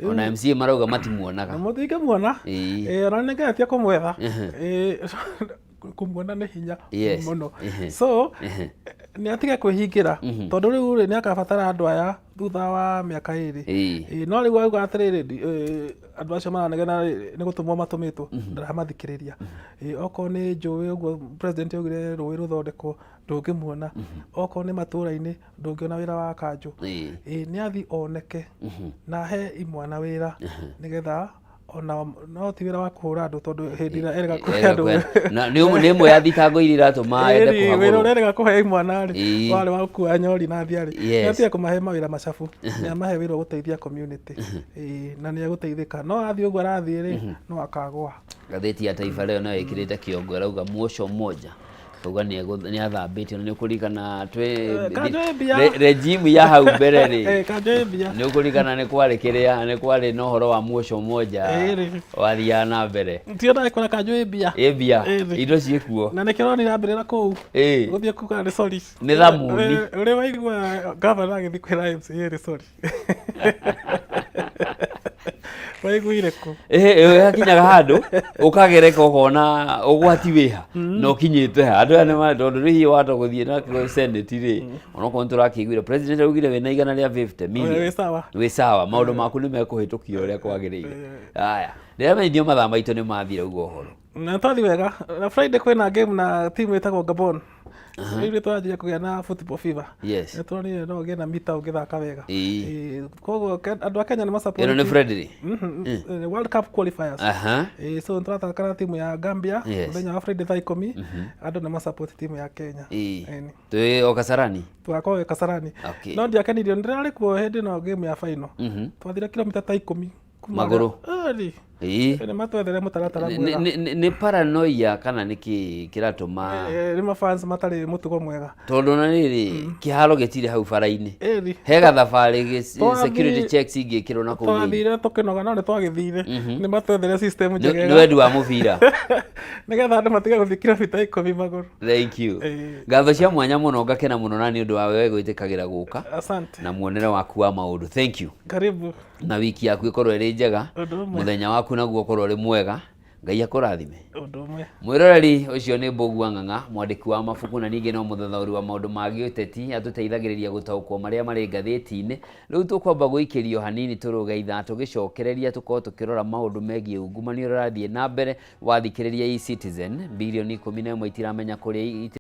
A: Ona MCA marauga matimuonaga.
B: Mũtingĩmuona. Ona nĩ ngeretie kũmwetha. Kũmuona nĩ hinya mũno. So nĩ atige kwĩhingĩra, tondũ rĩu rĩ nĩ akabatara andũ aya thutha wa mĩaka 2. No rĩu auga atĩrĩrĩ, andũ acio maranegena rĩ, nĩ gũtũmwo matũmĩtwo, ndaramathikĩrĩria. Okorwo nĩ njũĩ ũguo president augire rũĩ rũthondekwo, ndũngĩmuona. Okorwo nĩ matũra-inĩ, ndũngĩona wĩra wa kanjũ. Nĩ athiĩ oneke na ahe imwana wĩra, nĩgetha ona no ti wĩra wa kũhũra andũ, tondũ hĩndĩ ĩrĩa erega kũhe andũ
A: Na nĩ ĩmwe ya thitango iria iratũma ende
B: Ĩni, wĩra
A: kũhagũrwo.
B: ũrĩa erega kũhe imwana rĩ, warĩ wa gũkua nyori na thiarĩ. Nĩ atige kũmahe mawĩra macabu, nĩ amahe wĩra wa gũteithia community. Na nĩ egũteithĩka. No athiĩ ũguo arathiĩ rĩ, no akagũa.
A: Ngathĩti ya Taifa Leo nayo ĩkĩrĩte kĩongo ĩrauga muosho moja, auga nĩ athambĩtio. Na nĩ ũkũririkana twĩ
B: Kanjũ ĩ mbia.
A: Regime ya hau mbere rĩ,
B: Kanjũ ĩ mbia.
A: Nĩ ũkũririkana nĩ kwarĩ kĩrĩa, nĩ kwarĩ na ũhoro wa muosho moja
B: Ĩrĩ.
A: wathiaga na mbere.
B: Tio ndagĩkora kanjũ ĩ mbia.
A: Ĩ mbia.
B: Ĩrĩ.
A: Indo ciĩkuo.
B: Na nĩkĩo ũronire ambĩrĩra kũu. Gũthiĩ kuga nĩ sorry.
A: Nĩ thamuni.
B: Ũrĩ waigua gavana agĩthiĩ kwĩra MCA nĩ sorry? Waiguire kũ?
A: Hakinyaga handũ ũkagereka ũkona ũgwati wĩha na ũkinyĩte ha andũ aya nĩ tondũ rĩu hihi wahota gũthiĩ na senate rĩ, onokorwo nĩ tũrakĩiguire president augire wĩna 150 million.
B: Wĩ sawa.
A: Wĩ sawa, maũndũ maku nĩ mekũhĩtũkio ũrĩa kwagĩrĩire. Haya, ndĩramenyithio mathaa maitũ nĩ mathira uga ũhoro.
B: Na twathi wega na Friday kwĩna game na timu ĩtagwo Gabon. Rĩu nĩ twanjia kũgĩa na football fever. Nĩ tuonire no ũgĩe na mita ũngĩthaka wega. Koguo andũ a Kenya nĩ ma-support.
A: Ĩno nĩ friendly?
B: World Cup qualifiers. So nĩ tũrathaka na timu ya Gambia mũthenya wa Friday thaa 10. Andũ nĩ ma-support timu ya Kenya.
A: Twĩ o Kasarani?
B: Tũgakorwo Kasarani. No ndiakenirio, nĩ ndĩrarĩ kuo hĩndĩ ĩno game ya final. Twathire kilomita ta 10
A: magũrũ.
B: Nĩ matwethere mũtaratara mwega.
A: Nĩ paranoia kana nĩ kĩ kĩratũma?
B: Nĩ mafans matarĩ mũtugo mwega.
A: Tondũ na rĩrĩ, kĩharo gĩtirĩ hau bara-inĩ. He gathabarĩ security checks ingĩkĩrwo na kũu.
B: Twathire tũkĩnoga no nĩ twagĩthire. Nĩ matwethere system njegega.
A: Nĩ wendi wa mũbira.
B: Nĩgetha andũ matige gũthiĩ kilomita 10 magũrũ.
A: Thank you. Ngatho cia mwanya mũno, ngakena mũno na nĩ ũndũ wa wewe gwĩtĩkagĩra gũka.
B: Asante.
A: Na muonere waku wa maũndũ. Thank you.
B: Karibu.
A: Na wiki yaku ĩkorwo ĩrĩ njega, mũthenya waku naguo ũkorwo ũrĩ mwega, Ngai akũrathime. Mwĩroreri ũcio nĩ Mbũgua Ng'ang'a, mwandĩki wa mabuku na ningĩ no mũthathaũri wa maũndũ ma gĩũteti, atũteithagĩrĩria gũtaũkwo marĩa marĩ ngathĩti-inĩ. Rĩu tũkwamba gũikĩrio hanini tũrũge ithaa tũgĩcokereria tũkorwo tũkĩrora maũndũ megiĩ ungumania ũrĩa ũrathiĩ na mbere. Wathikĩrĩria eCitizen, bilioni 11 itiramenya kũrĩa